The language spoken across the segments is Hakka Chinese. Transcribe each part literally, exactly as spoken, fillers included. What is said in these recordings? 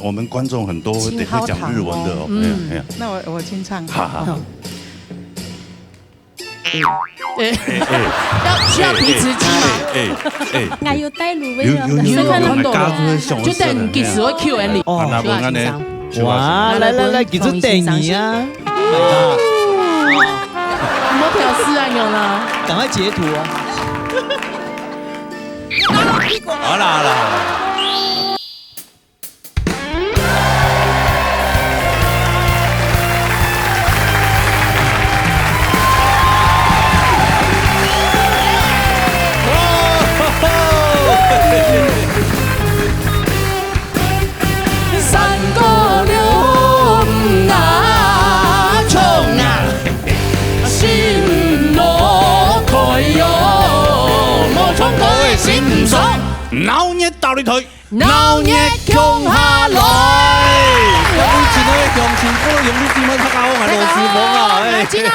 我们观众很多会，会讲日文的哦。嗯。哎呀，哎呀。那我，我清唱。好，好，好。哎，哎，要，需要皮质肌吗？哎，哎，哎。哎，有带卤味哦。有，有，有，有，有，有，有，有，有，有，有，有，有，有，就等你几时会Q N你。哦，那不然呢？需要紧张。哇，来，来，来，给这等你啊。莫表示啊，有了。赶快截图啊。好啦，好啦，好啦。闹热大擂台，闹热共下來！各位親愛的鄉親，各位兄弟姊妹，大家好，𠊎係羅斯峰啊，哎。大家好，我係金娜。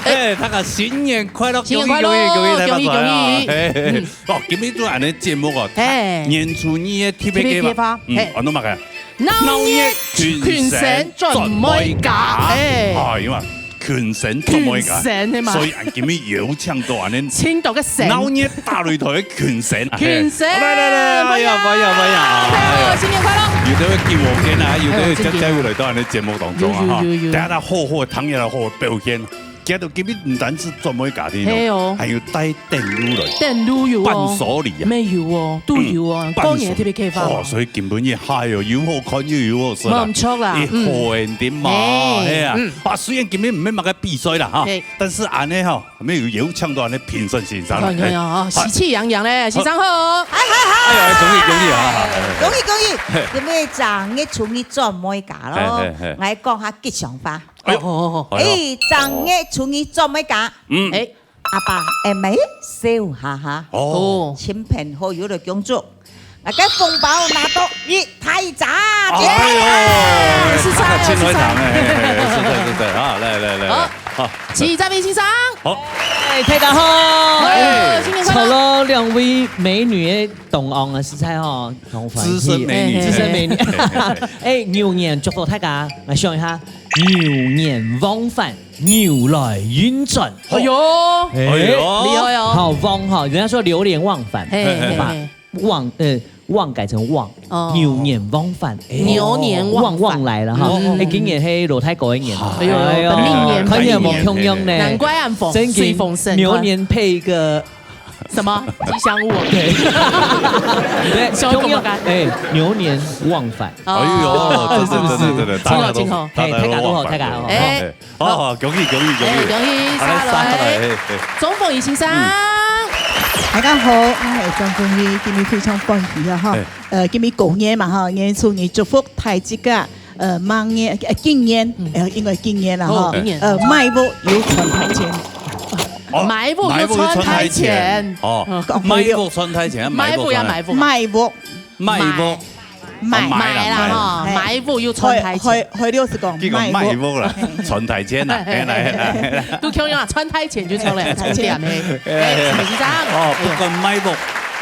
哎，大家新年快樂，新年快樂，恭喜，恭喜，恭喜，恭喜，恭喜，大家財啊！哎，哎，哎。嗯。哦，今日做恁呢節目哦，哎。年初二个特別計劃。特別計劃，嗯，哎。安到麼个？鬧熱群星轉妹家。哎。哎呀媽，群星轉妹家。群星，係嘛？所以，啊，今日有請到恁呢，請到个星。鬧熱大擂台个群星。群星。來，來，來，來，歡迎，歡迎，歡迎。哎喲，新年快樂。有兜會救火圈啊，有兜會加，哎喲，真的。加入來到恁呢節目當中啊，哈。有，有，有，有。等下，好好，當然好好表現。 佢兜今日毋單止轉妹家庭哦，係哦。還有帶等路來。等路有哦。伴手禮啊。乜有哦，都有哦，嗯，伴手禮。過年特別開放哦。哦，所以今晡日，哎喲，又好看又有好食啦。無毋著啦，一，嗯。好ending嘛，係。係啊。嗯。啊，雖然今日毋係麼个比賽啦，哈，係。但是恁呢哈，乜有邀請到恁呢評審先生啦。你看，你看啊，係。喜氣洋洋咧，先生好。哎，哎，哎。哎呀，恭喜，恭喜啊！恭喜，恭喜！嘿。因為正月初二轉妹家咯，嘿，嘿，嘿。來講下吉祥話。 哎喲。哦，哦，哦。哎，正月初二轉妹家。嗯。哎。阿爸阿姆笑哈哈。哦。親朋好友來恭祝。啊，該紅包拿到一大紮。哎喲，耶！實在哦，大家盡會談，實在。哎，哎，哎，實在，實在。啊，來，來，來，好。來。好。徐嘉明先生。好。哎，大家好。哎，新年快樂。坐落兩位美女个中央啊，實在哦，當歡喜。資深美女。資深美女。嘿，嘿，嘿。哎，牛年祝福大家，來想一下， 牛年旺返，牛來運轉。哎喲，哎喲，哎，厲害哦。好，旺哈，人家說流年旺返，嘿，嘿，嘿，嘛，嘿。旺，呃，旺改成旺，哦。牛年旺返，哎，牛年旺返。旺旺來了哈。嗯，嗯，嗯。哎，今年係老大哥个年，哎喲，哎喲，本命年，看起來無共樣呢。難怪恁風，真緊，隨風生。牛年配一個 什麼？吉祥物哦。對。對，小狗不敢。哎，牛年旺返。哦。哎喲，真的，真的，真的，大家都，請好，請好。大家都旺返。嘿，大家都好，大家都好。哎。哎，好，好，恭喜，恭喜，恭喜。哎，恭喜，好，來，上來，上來，哎，哎。鍾鳳儀先生。嗯。大家好，我係鍾鳳儀，今日非常歡喜啊，哈。哎。呃，今日過年嘛，哈，年初二祝福大自家， 呃，明年，呃，今年，嗯。呃，應該今年啦，吼。哦，今年。呃，買屋又賺大錢。哦，買屋又賺大錢。買屋又賺大錢。哦，嗯。買屋賺大錢，買屋賺大錢。買屋呀，買屋。買屋。買屋。買，哦，買啦，買啦，買啦，吼，買屋又賺大錢。開，開，開六十講，結果買屋。買屋啦，賺大錢啦，嘿，嘿，嘿，嘿。來，來，來。都共樣啊，賺大錢就著了，賺大錢。重點，嘿。哎，哎，哎。什麼先生？哦，不管買屋，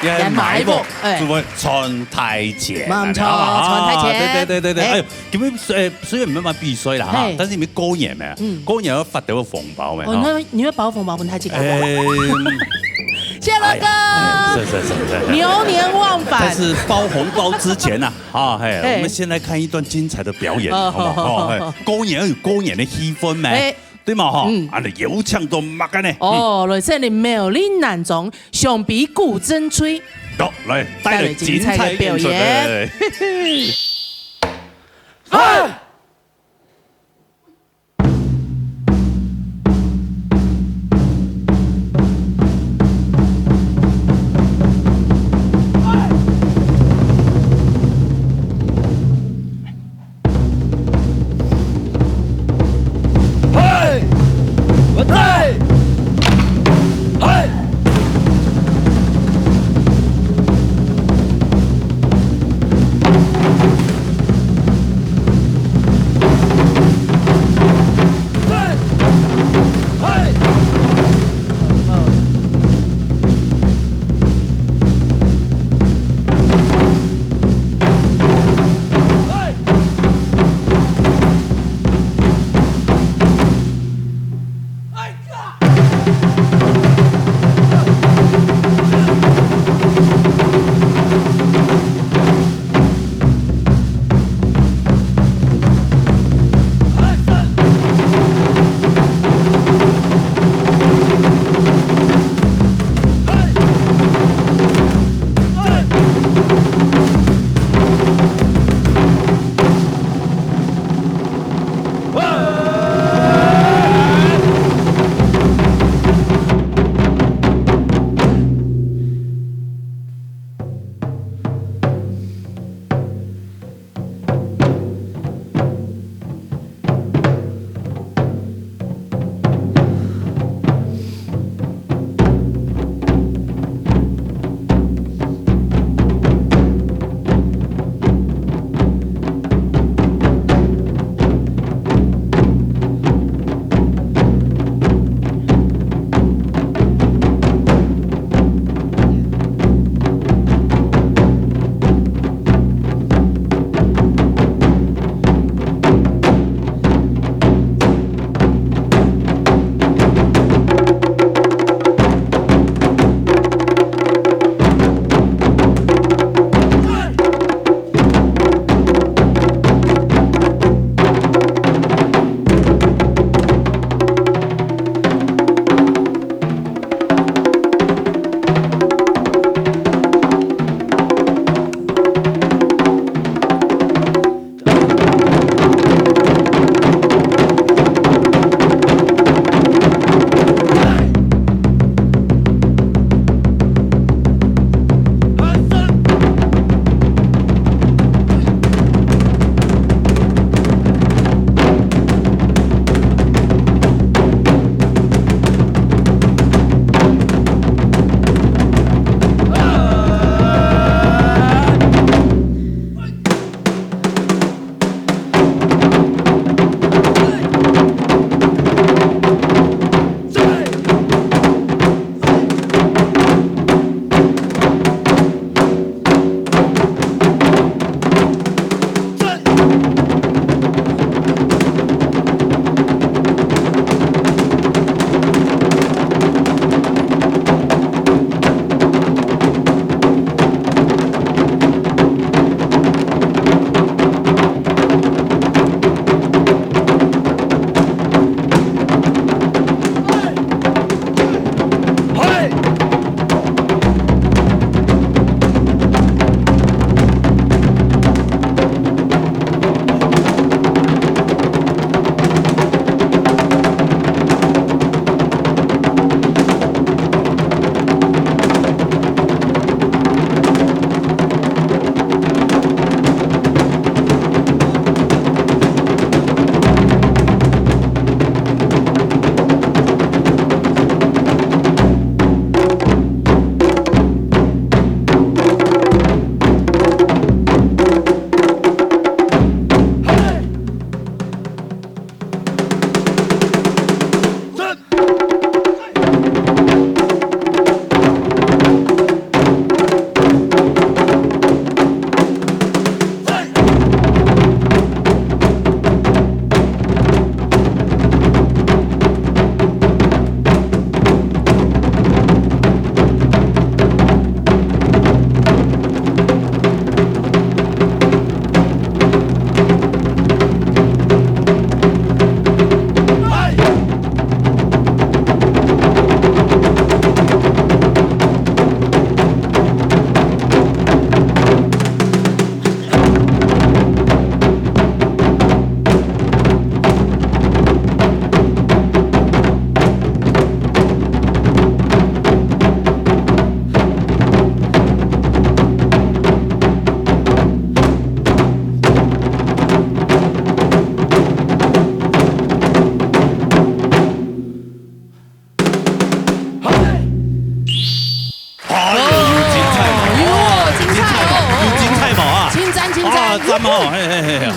也買屋，也買屋，哎。就會賺大錢。無錯，啊，賺大錢。對，對，對，對，對。哎。哎， 今日，呃，雖然毋係麼个比賽啦，哈，嘿。但是因為過年嘛，嗯。過年要發兜紅包嘛，哦，哈。那你會包紅包分大自家嗎？哎，謝樂哥。哎呀，是，是，是，是。牛年旺返。但是包紅包之前啊，啊，嘿，嘿。我們先來看一段精彩的表演，哦，好不好？好，好，哦，嘿，好。過年要有過年的氣氛嘛。哎。 對嘛吼？嗯。恁呢邀請到麼个呢？哦，來自於苗栗南庄，上埤古鎮吹。好，來，帶來精彩的演出，帶來精彩的表演。來，來，來。啊！嘿！我在！嘿！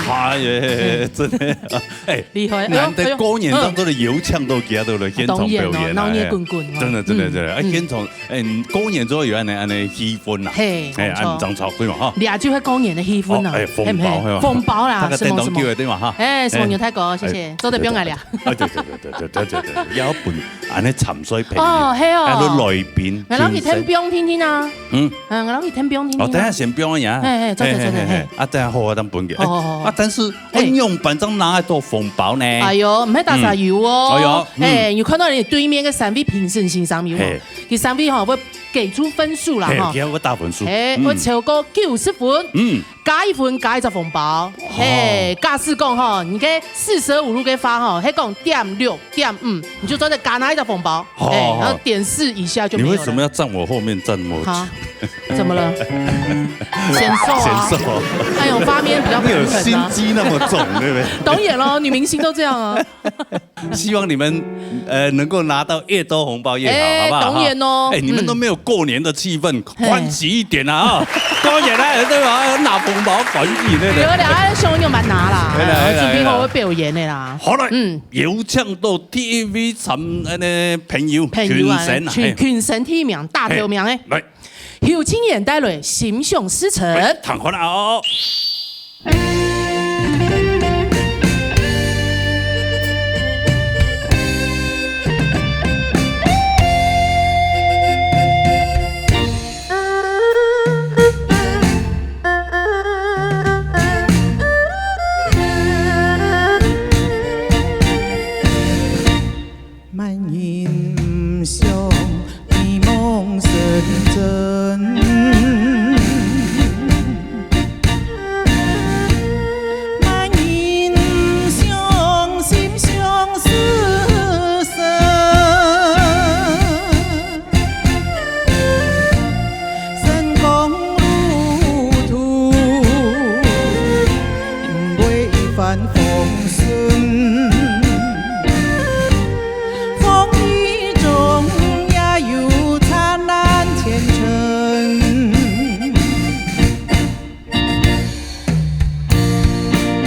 哎耶，真的，哎，厲害，哎呦，难得过年当中的油腔都给他都来现场表演啊，当然哦，闹热滚滚哦。哎，真的，真的，嗯，真的，哎，嗯。现场，哎，过年之后有恁呢，恁呢气氛啦，嘿，哎，没错。恁张超贵嘛哈。俩就会过年的气氛呢，哦，哎，红包，嘿不嘿？嘿吧？红包啦，大概等到什么什么？九月对嘛哈？哎，什么牛太哥，谢谢，哎，做得不用来了。哎，对，对，对，对，要分 恁呢參賽朋友，哦，係哦。還有來賓，𠊎摎佢先生。聽表演聽聽啊。嗯。嗯，𠊎摎佢聽表演聽聽啊。哦，等下先表演啊。嘿，嘿，做得，做得，嘿，嘿，嘿。嘿。啊，等下好好當分佢。好，好，好，好。啊，但是，嘿。仰般正拿得到紅包呢？哎喲，毋係打啥油哦。嗯。哎喲，嗯。嘿，有看到你對面个三位評審先生有無？嘿。佢三位吼，會給出分數啦，嘿，吼。佢會打分數。嘿，嗯。會超過九十分。嗯。 加一分，加一隻紅包。哦。嘿，假使講吼，你个四捨五入个話吼，係講點六、點五，你就真的加拿一隻紅包。哦。嘿，然後點四以下就沒有了。你為什麼要站我後面站那麼久？哈？怎麼了？顯瘦啊。顯瘦。哎喲，畫面比較平衡啊。你有心機那麼重，對不對？當然咯，女明星都這樣啊。 希望你們，呃，能夠拿到越多紅包越好，哎，好不好？當然哦。哎，你們都沒有過年的氣氛，嗯。歡喜一點啊，啊。過年了，對吧？拿紅包歡喜，對不對？有啦，哎，小朋友們拿啦，對啦，哎，對啦，準備好好表演的啦。好了，嗯。有請到第一位參，呃，朋友，朋友啊，群星啊，群，嘿。群星第一名，大頭名，嘿，哎。來。侯清源帶來《心想事成》。哎，聽好了哦。 萬人想，美夢成真。萬人想，心想事成。 成功路途，毋會一帆風順，風雨中也有燦爛前程。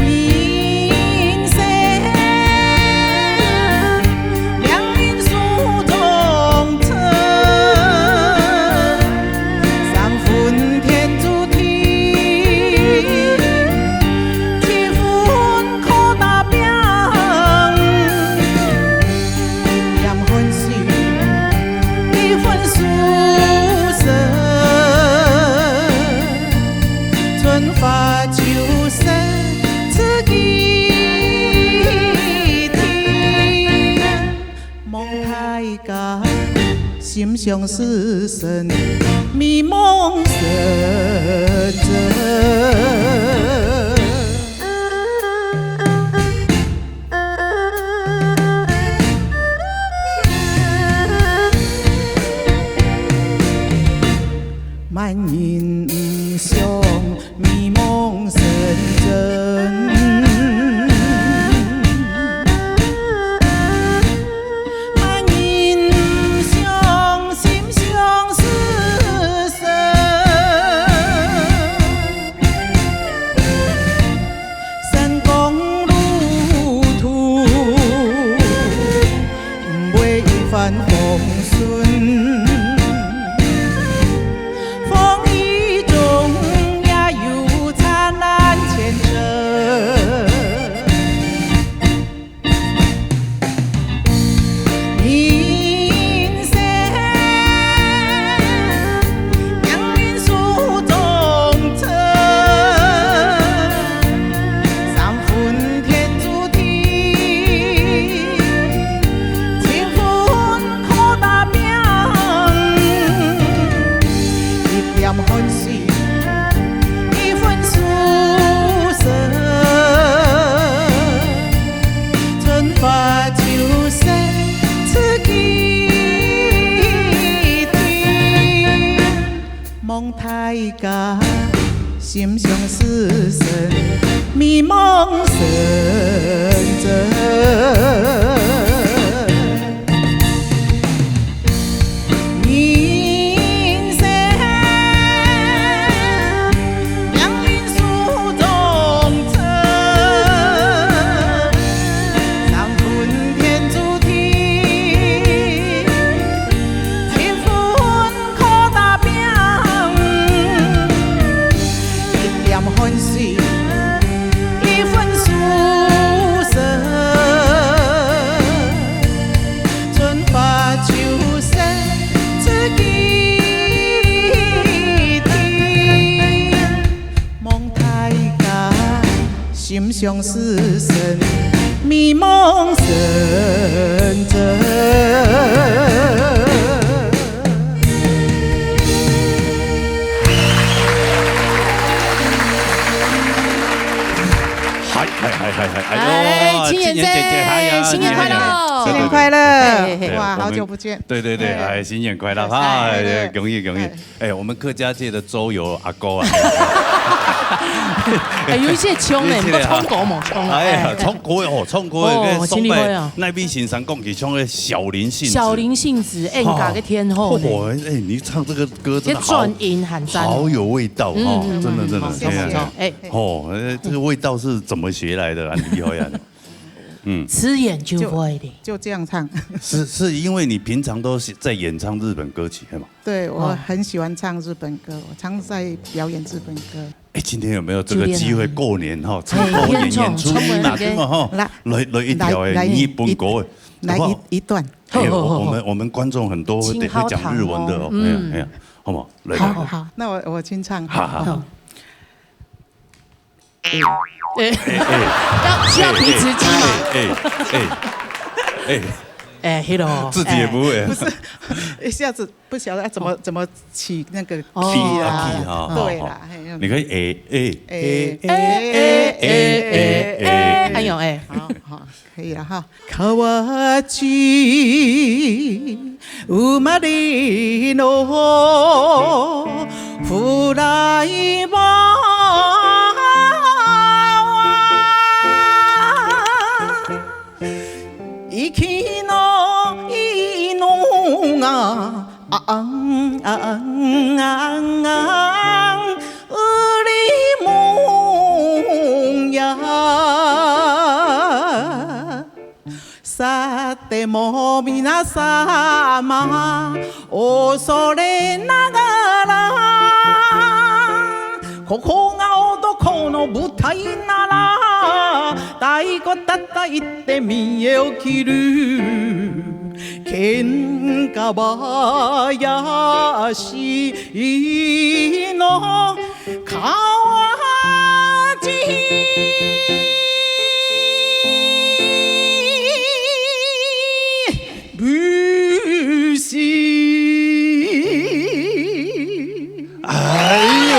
人生，命運手中成，三分天注定，七分靠打拚。 一點汗水，一分收成，春花秋實，四季定。望大家心想事成，美夢成真。 萬人想，美夢成真。萬人想，心想事成。 成功路途，毋會一帆風順，風雨中也有燦爛前程。 人生，命運手中成，三分天注定，七分靠打拚，一點汗水， 一分收成，春花秋實，四季定。望大家心想事成，美夢成真。 人生，命運手中成，心上思神，迷茫深沉。嗨嗨嗨嗨嗨！哎哎，呦，青眼姐，青眼姐姐，嗨呀，新年快乐！你好。新年快乐！哎哎哎哇，对我们好久不见。对对对，哎哎，新年快乐！哎嗨，哎恭喜恭喜！哎，我们客家界的周游阿哥啊，哎，有一些穷呢，有一些不唱歌嘛，唱歌。哎呀，唱歌哦，唱歌的，哦那个真厉害啊那位先生讲起唱个小林幸子，小林幸子，演歌个天后呢。哦，哎，你唱这个歌真的好个转音很赞哦。好有味道哦，嗯真的真的，好谢谢哎呀哎，哦，哎，这个味道是怎么学来的？很厉害啊！吃眼就会的。就这样唱。是是因为你平常都是在演唱日本歌曲，是吗？对，我哦很喜欢唱日本歌，我常在表演日本歌。哎，今天有没有这个机会过年哈，唱哎过年演唱演出一嘛，唱歌对嘛哈，来来来一条哎，来日本歌，来好不好？一一段。哎，好好好我我们我们观众很多会请会讲日文的哦，好哎呀嗯哎呀，好不好？来来，好好好，那我我清唱。好好好，哎，哎哎要需要提词机吗？哎哎哎哎，hello，自己也不会，一下子不晓得要怎么怎么起那个哦起啊啊起哈，对啦，好嘿，你可以哎哎哎哎哎哎哎，哎呦哎，好好可以了哈。川内生まれのフライバーは 息のいいのがあんあんあんあんうりもんや。さても皆様恐れながらここが男の舞台なら太鼓叩いて見得を切る喧嘩林の川地哎呦，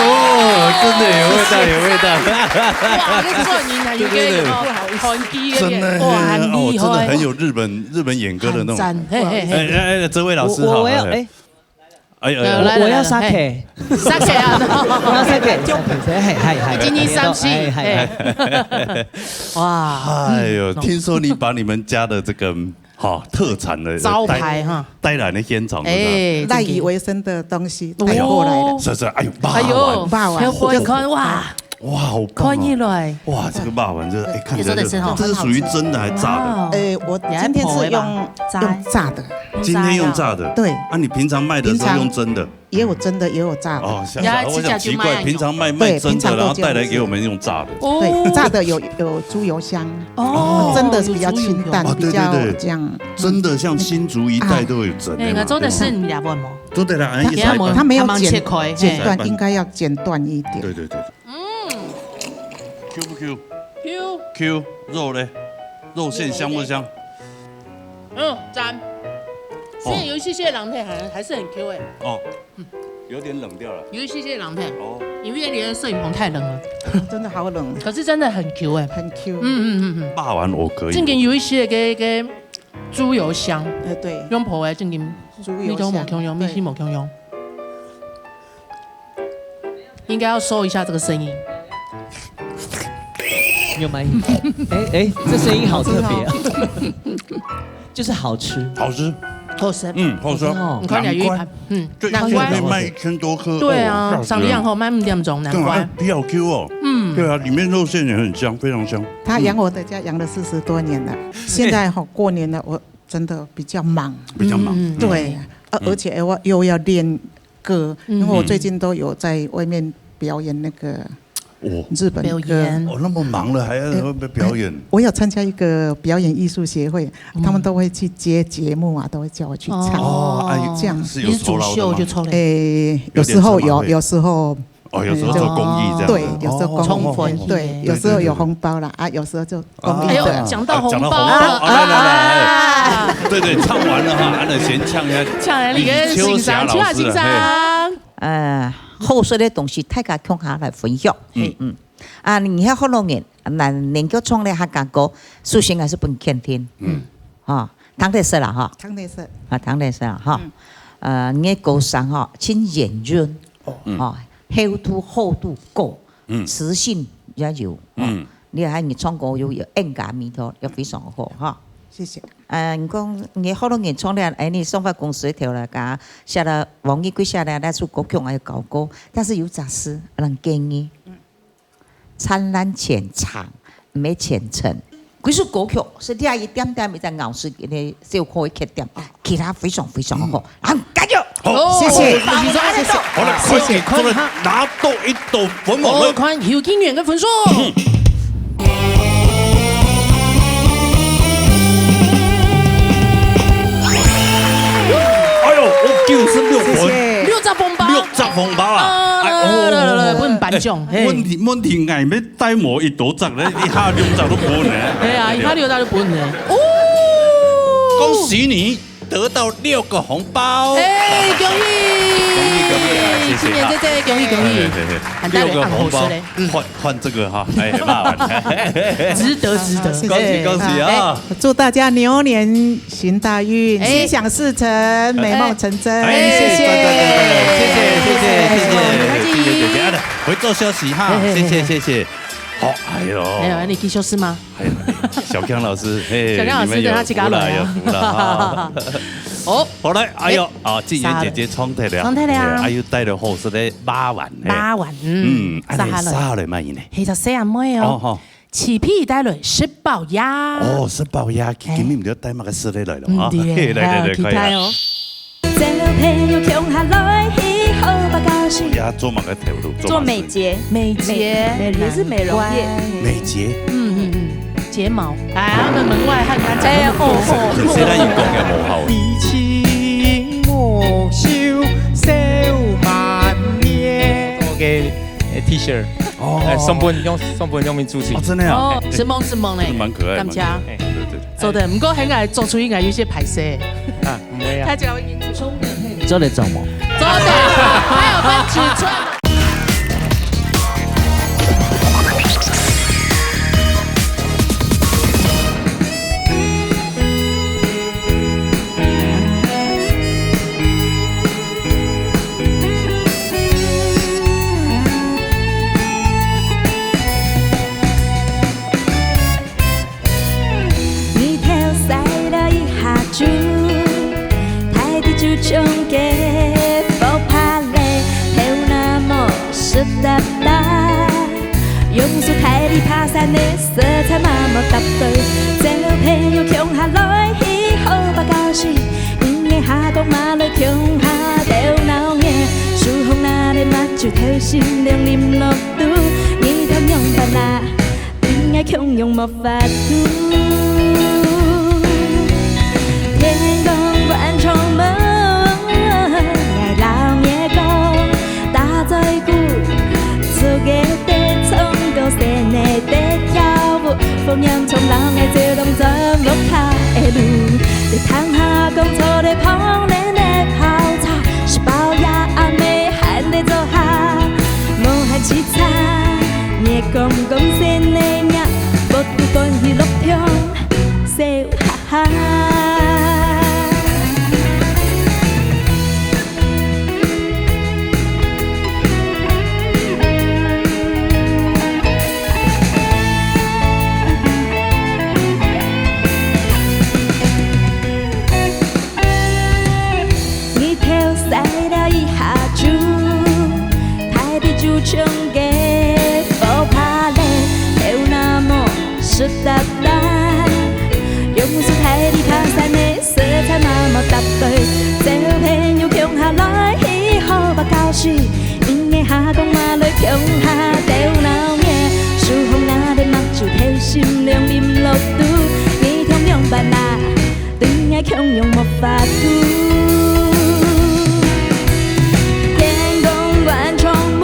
真的有味道，有味道。哇，这转音啊，有个有没有？很低的，真的，哇，很哦，厉害，真的很有日本日本演歌的那种。很赞，嘿嘿哎嘿。哎哎，这位老师我好，我我要哎，哎哎来来我我要来杀K，杀K啊，我要杀K，杀K，嘿嘿嗨嗨，今天三十，哎嗨哎嗨，哇，哎呦，听说你把你们家的这个哈特产的招牌哈，带来的现场，哎，哎，赖以为生的东西带过来了。是是，哎呦，哎呦，霸王要不要看哇，哇，好棒哦！看起来，哇，这个霸王，这哎看起来也说得是哈这是属于真的还是炸的？哇哎，我今天是用炸用炸的，今天用炸的，对，啊，你平常卖的时候用真的？也有真的也有炸的。哦，想呀想我想奇怪，自家就卖啊平常卖卖真的，对平常都然后带来这样子给我们用炸的。哦对，炸的有有猪油香，哦，真的是比较清淡，哦，对比较对对，这样。真的像新竹一带都有整哎，的嘛。我做的是你家问吗？对对啦，哎，它一给他们下一半它没有他们切剪开，剪嘿断，应该要剪断一点。对对对对，Q 不 Q？ Q， Q 肉嘞？肉馅香不香？嗯，赞。虽然有一些些冷的，还还是很 Q 哎，哦，有点冷掉了。有一些些冷的，哦，因为你的摄影棚太冷了，真的好冷。可是真的很 Q 哎。很 Q。嗯嗯嗯霸王我可嗯，以。正经有一些个个猪油香，呃，对，用婆的正经，猪油味道无共样，香，味道对，无共样。应该要收一下这个声音。你有满意？哎哎，这声音好特别啊，就是好吃。好吃，好吃。嗯，好吃。哦你看起来有一难怪盘，嗯，对难怪。可以卖千多颗，对啊，哦吓死人上量吼，卖五点钟，难对啊，怪哎。比较 Q 哦。嗯，对啊，里面肉馅也很香，非常香。他养我的家养了四十多年了，现在哈过年了，我真的比较忙。比较忙。嗯对，啊，而且我又要练歌，嗯因为我最近都有在外面表演那个哦日本歌。表演哦，那么忙了还要会不会表演？我有参加一个表演艺术协会，他们都会去接节目啊，都会叫我去唱。哦，哎，这样是你是主有酬劳的吗？秀就抽了。诶，有时候有，有点车马费有时候哦，有時候做公益這樣子。對，有時候公益，哦，對，有時候有紅包啦，啊，有時候就公益的。哎呦，講到紅包了，啊，講到紅包，啊，來，來，來，哎。對，對，唱完了哈，啊，那先唱一下。唱來，你跟先生，李秋霞老師，請啊，先生。嘿。呃，好食个東西，大家共下來分享。嗯。嗯。啊，你看好多人，那研究創咧，還講過，首先還是分肯定。嗯。啊，聽得識啦哈。聽得識。啊，聽得識啦哈。嗯。呃，你个歌聲哈，真圓潤。哦。嗯。哦，厚度，厚度夠。 嗯。磁性也有，嗯。哦，你看你唱歌又有演歌味道，也非常好哈。謝謝。呃，你講你好多人唱了，哎，你送到公司頭了，噶，寫了王一貴寫了那首歌曲還有搞歌，但是有雜事，人建議，嗯。燦爛淺唱，毋係淺層。 這首歌曲係這一點點一隻咬字，一個小可的缺點，其他非常非常好，啊，加油！好，謝謝，謝謝，好了，謝謝，快點，快點，拿到一朵粉紅了。哦，看邱金源个分數。哎呦，我九十六分。謝謝。六十分吧。六十分吧啦。啊，哎，哦。來，來，來，分頒獎，嘿。問題，問題，𠊎乜 帶無一多隻咧，一下兩隻都分呢。哎呀，一下兩隻都分呢。哦！恭喜你得到六個紅包。哎，恭喜！恭喜，恭喜啊，謝謝啊。青年姐姐，恭喜，恭喜！哎，嘿，嘿，很大的六個紅包，暗號是嘞。嗯。換，換這個哈，哎，很好玩。值得，值得。謝謝。恭喜，恭喜啊！哎，祝大家牛年行大運，哎。心想事成，美夢成真。哎，謝謝。讚，讚，讚，讚，謝謝，謝謝，謝謝。謝謝，謝謝。回做休息哈，嘿，嘿，謝謝，嘿，嘿。謝謝。 好，哎呦。哎呦，你繼續是嗎？哎呦，小強老師，嘿，小強老師你們有福了，跟他自家來啊。有福了哈。哦。好來，哎呦，哎，啊，靜言姐姐唱忒了，唱忒了啊。哎，哎呦，帶了好食个肉圓呢。肉圓，嗯。嗯，哎，殺下來。殺下來嘛，呢？嘿，就細阿妹哦。哦，好。起皮帶來食飽呀。哦，食飽呀，今，哎。今日毋知帶麼个食个來了啊。嗯，對，嘿，來，來，來，好，期待哦。快來。 做朋友共下來去，好吧，高興。呀，做麼个頭路？做麼个事？做美睫。美睫。美，美，也是美容業。難怪。美睫。嗯，嗯，嗯。睫毛。哎，他們門外漢他講那麼多。哎，哦，哦。雖然你講也無效。你情我秀，笑滿面。OK，哎，T-shirt。哦。哎，送分，用，送分，用面注起。哦，真的啊？哦，承蒙，承蒙嘞。蠻可愛，感謝。蠻可愛。哎。對，對，對。做得，毋過現在做出應該有些歹勢。啊，毋會啊。大家會 做得做無？做得，還有分尺寸。日頭曬了一下晝，大地就像个火把咧，頭那毛濕答答。用手大力爬山个，色彩嘛無搭對，做朋友共下來去，好吧，高興。你个下講嘛來共下鬥鬧熱，手風拿咧嘛就透心涼淋落肚，你看仰般啊？ 對𠊎共樣無法度。天公觀眾們，𠊎摎你講，打嘴鼓，做个得唱歌，細人得跳舞，風涼衝浪个走動，轉屋下个路。你聽下講，坐咧旁邊个泡茶，食飽夜暗个還得做下，無閒洎杈。 月光光鮮个呀，無管去樂暢，笑哈哈。日頭曬了一下晝，大地就像个火把咧，頭那毛濕答答。用手大力爬山个，色彩嘛無搭對，做朋友共下來去，好吧，高興。你个下講嘛來共下鬥鬧熱，手風拿咧嘛就透心涼淋落肚，你聽仰般啊？ 對𠊎共樣無法度。天公觀眾們，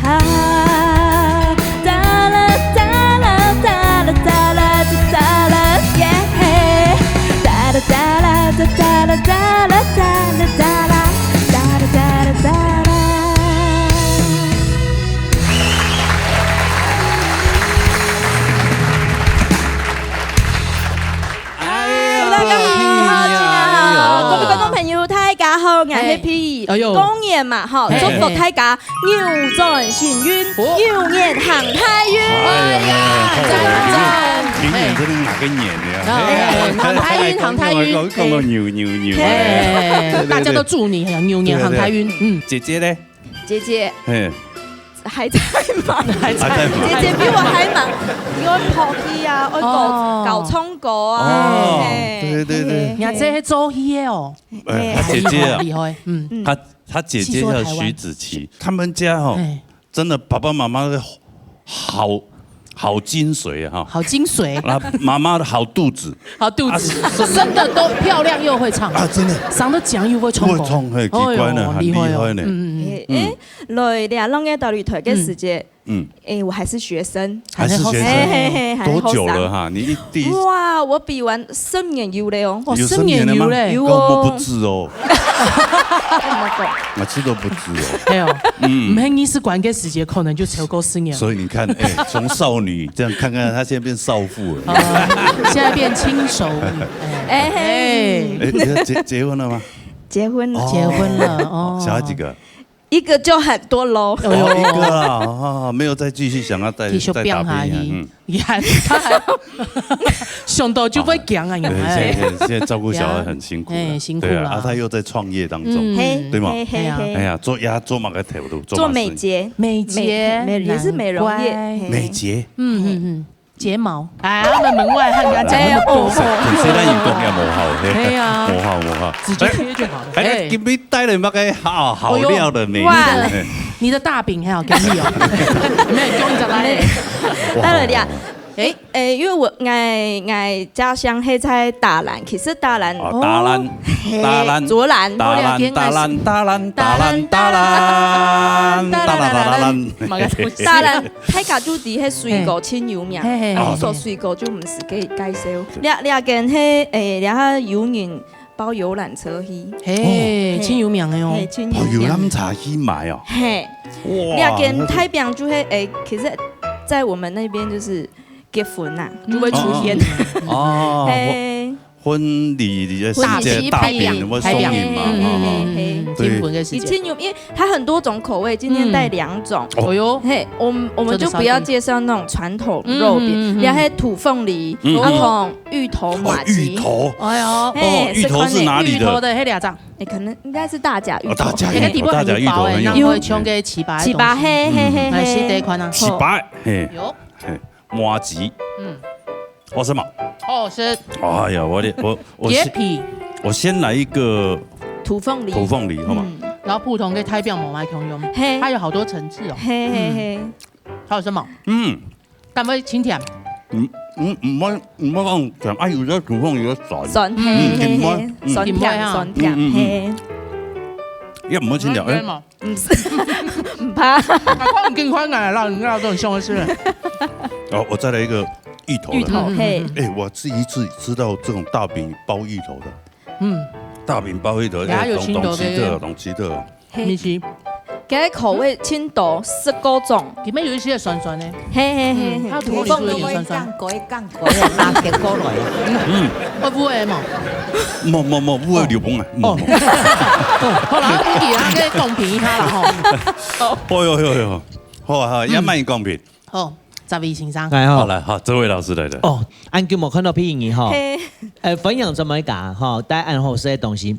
哈，哒啦哒啦哒啦哒啦哒哒啦，耶！哒啦哒啦哒哒啦哒啦哒啦哒啦哒啦哒啦哒啦。哎呦，大家好，哎呦。各位观众朋友，大家好，我是Happy。哎呦。过年嘛，吼，嘿。祝福大家 扭转幸运，哦。牛年行大运。哎呀，哎呀，赞，赞。今年真的哪个年呀？哎，哎，行大运，行大运。讲，讲到牛，牛，牛。哎，对，对，对。大家都祝你牛年行大运，对，对。嗯。姐姐呢？姐姐嘿。还在忙。还在忙。姐姐比我还忙，因为跑题啊，要搞，哦。搞冲果啊，哦，嘿，对，对，对。嘿，嘿。你看这些做戏的哦。哎，她姐姐啊，厉害，厉害，嗯。嗯。她，她姐姐叫徐子淇，他们家哦，哎。 真的，爸爸妈妈的好，好精髓啊，哈。好精髓。啊，妈妈的好肚子。好肚子，啊，生得都漂亮又会唱。啊，真的。生得靚又會唱歌。會唱，嘿，奇怪呢，哎呦，很厲害呢。厲害哦。嗯，嗯，嗯。哎，哎，來，兩个到底退个時间，嗯。哎，我还是学生。还是学生。嘿，嘿，嘿，还好多久了哈？你一，第一哇，我比完十年有了哦。哇，有十年了吗？十年有嘞。有哦。跟我们不止哦。 我知道不止哦。哎呦，嗯。毋係二十关个时节，可能就超过十年。所以你看，哎，从少女这样看看，她现在变少妇了。啊，现在变轻熟女，哎，哎。哎，你结，结婚了吗？结婚了。哦。结婚了，哦。小孩几个？一个就很多喽。哎呦。哦，一个啦，哦，没有再继续想要再，继续再打拼一下，变下去。嗯。 你看，他还想到就会讲啊，有没有？对，现在，现在照顾小孩很辛苦了。哎，辛苦了。对啊，啊，他又在创业当中，嗯。嘿，对吗？嘿，嘿，哎呀。嘿。哎呀，做，呀，做么个头路？做么事？做美睫。美睫，美，美，也是美容业。难怪。嘿。美睫。嗯，嗯，嗯，睫毛。哎，他们门外汉人家讲那么多。哎，哦，哦。谁，谁让你讲也无效，嘿。哎呀。无效，无效。直接贴就好了。哎，哎。今天带了那个好，好料的美女。哎呦。哇。嘿。你的大饼还好给你哦。没有，给你讲来。哇。带了呀。 哎，哎，因为我，𠊎，𠊎家乡係在打蘭，其實打蘭，哦，打蘭，哦，嘿，打蘭，竹蘭。打蘭，打蘭，打蘭，打蘭，打蘭，打蘭，打蘭，打蘭，打蘭。麼个東西？打蘭，大家就知係水果盡有名，嘿，嘿，嘿，哦，嘿。所以水果就毋使介，介紹。這，這間係，哎，這下有人包遊覽車去。嘿，哦。盡有名个哦。嘿，盡有名。包遊覽車去買哦。嘿。哇，這間大餅就係，哎，其實在我們那邊就是 結婚吶，嗯。就會出現。哦，哦，哦，嘿。婚，婚禮的時節，大餅，大餅，大餅會送人嘛，嘿，嘿，哦，嘿，嘿。嗯，嗯，嗯，嗯，對。結婚的時節。已經有，因為它很多種口味，今天帶兩種。嗯。哦。哎呦。嘿，我們，我們就不要介紹那種傳統肉餅，嗯，嗯，嗯，嗯。也還有土鳳梨，嗯，嗯。然後芋頭、哦，麻糬。芋頭。哎呦。嘿，哦，芋頭是哪裡的？芋頭的，嘿，兩張。哎，可能應該是大甲芋頭。哦，大甲芋頭，那個底部很薄欸，大甲芋頭很有名。然後會像個糍粑的東西。糍粑，嘿，嘿，嘿，嗯。嘿。來，試這一款啊。糍粑，有。嘿。 麻糬。嗯。好吃嗎？好吃。哎呀，我的，我，我先，潔癖。我先來一個土鳳梨。土鳳梨，好嗎？嗯。然後普通个大餅無麼共樣，嘿。它有好多層次哦。嘿，嘿，嗯。嘿。好吃嗎？嗯。敢會清甜？嗯，嗯，毋會，毋會講甜，啊，有个土鳳梨个酸。酸，嗯，嘿，嘿，嘿，甜味，嗯。酸甜，甜味啊。酸甜，嗯，嗯，嗯。嘿。也毋會清甜，哎。甜嗎？ 毋係，毋怕。啊，講緊款來啦，你知道這種笑話是不是？哦，我再來一個芋頭的。芋頭，嗯，嘿。嗯，嗯。哎，我第一次吃到這種大餅包芋頭的。嗯。大餅包芋頭，哎，等下有青豆的。當，當奇特，當奇特哦。嘿。你吃。這口味青豆，十個種。裡面有一些酸酸的。嘿，嘿，嘿，嗯，嘿。它有土鳳梨有一點酸酸。 過一降過一，拿結果來。嗯。會不會嘛？無，無，無，不會流風啊。哦。無。哦，好啦，你其他个公平一下啦，吼。哎呦，哎呦，哎呦。好啊，好啊，嗯。也賣公平。好，十位先生。來，吼。好，來，好，這位老師來了。哦，恁久無看到P你吼。嘿。呃，分享這麼一個吼，帶恁好食个東西。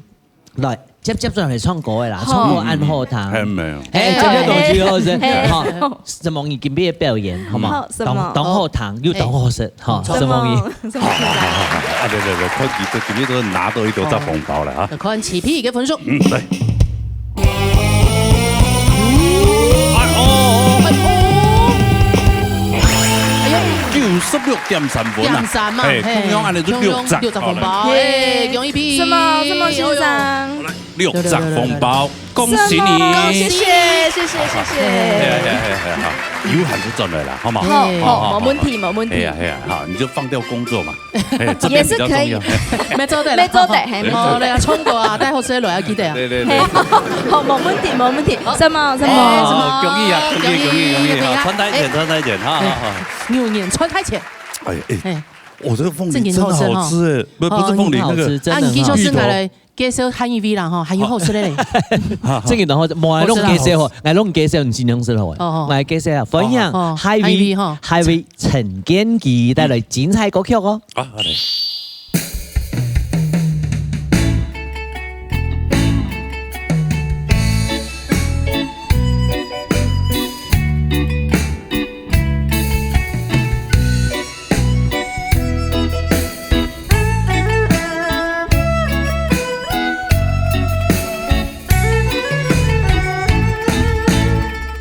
來，接，接轉來唱歌个啦，好。唱歌恁好聽。還沒有。哎，哎，這個東西好食，哎。好，承蒙你今晡日个表演，好嗎？好，什麼？當，當好聽，又當好食，好，哎。承蒙你。什麼？什麼？好，好，好，好，好。啊，對，對，對，看今，今晡日都拿到一個大紅包了啊。好。看Happy个分數。嗯，來。哎，哦，哎，哦。哎呦。九十六點三分啊。點三嘛，哎，嘿。共樣恁樣就六十，共樣六十紅包，好嘞。哎，恭喜Happy。什麼？什麼先生？哎呦。 六十紅包。恭喜你！真的哦，謝謝，謝謝，謝謝。哎呀，哎呀，哎呀，哎呀，好，有閒就轉來啦，好嗎？好，好，好，好，好，無問題，無問題。哎呀，哎呀，好，你就放掉工作嘛。哎，這邊比較重要。也是可以。沒做得啦。沒做得，嘿，沒做得。哦，對啊，衝過啊，帶好勢來啊，記得啊。對，對，對。嘿，好，無問題，無問題。好。什麼，什麼？哎，什麼？哦，恭喜啊，恭喜，恭喜，恭喜，恭喜啊，恭喜啊。傳達一點，哎，傳達一點，哈，哈，哈。哎，牛年傳達一點。哎，哎，哎。 哦，這個鳳梨真的好吃欸。正經好吃哈。不，不是鳳梨，哦，那個芋頭。很好吃，真的很好吃。啊，你繼續先來介紹下一位啦，吼，還有好食的嘞。正經的好食，無，𠊎攏介紹吼，𠊎攏介紹，你盡量食好欸。哦，哦。來介紹啊，歡迎哦，哦，下一位，下一位哈。下一位陳建騏帶來精彩歌曲哦。啊，好嘞。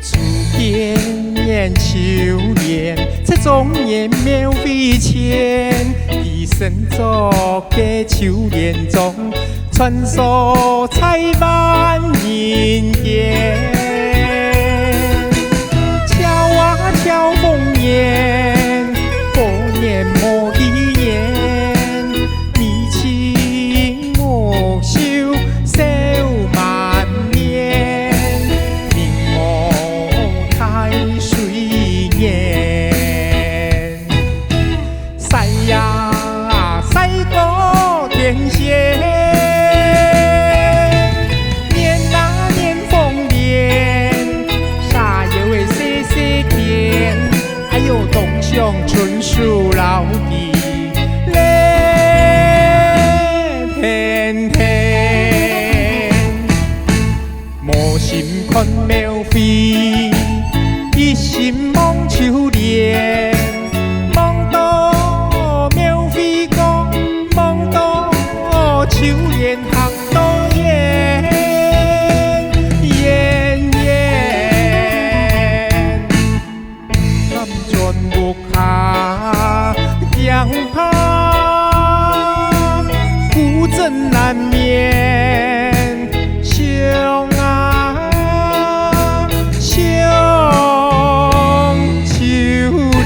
初見秋蓮，在中原廟會前，低聲作个秋蓮種， 穿梭在萬人間。笑啊笑紅顏，過年無幾年，眉清目秀笑滿面，明目大水源。 曬呀曬過電線，年啊年豐年，蛇妖个細細間，哎喲，冬上春樹老弟，來天天。 無心看廟會，一心望秋蓮。望到廟會角，望到秋蓮行到遠，遠遠。 敢轉屋下驚怕，孤枕難眠，想啊想秋蓮。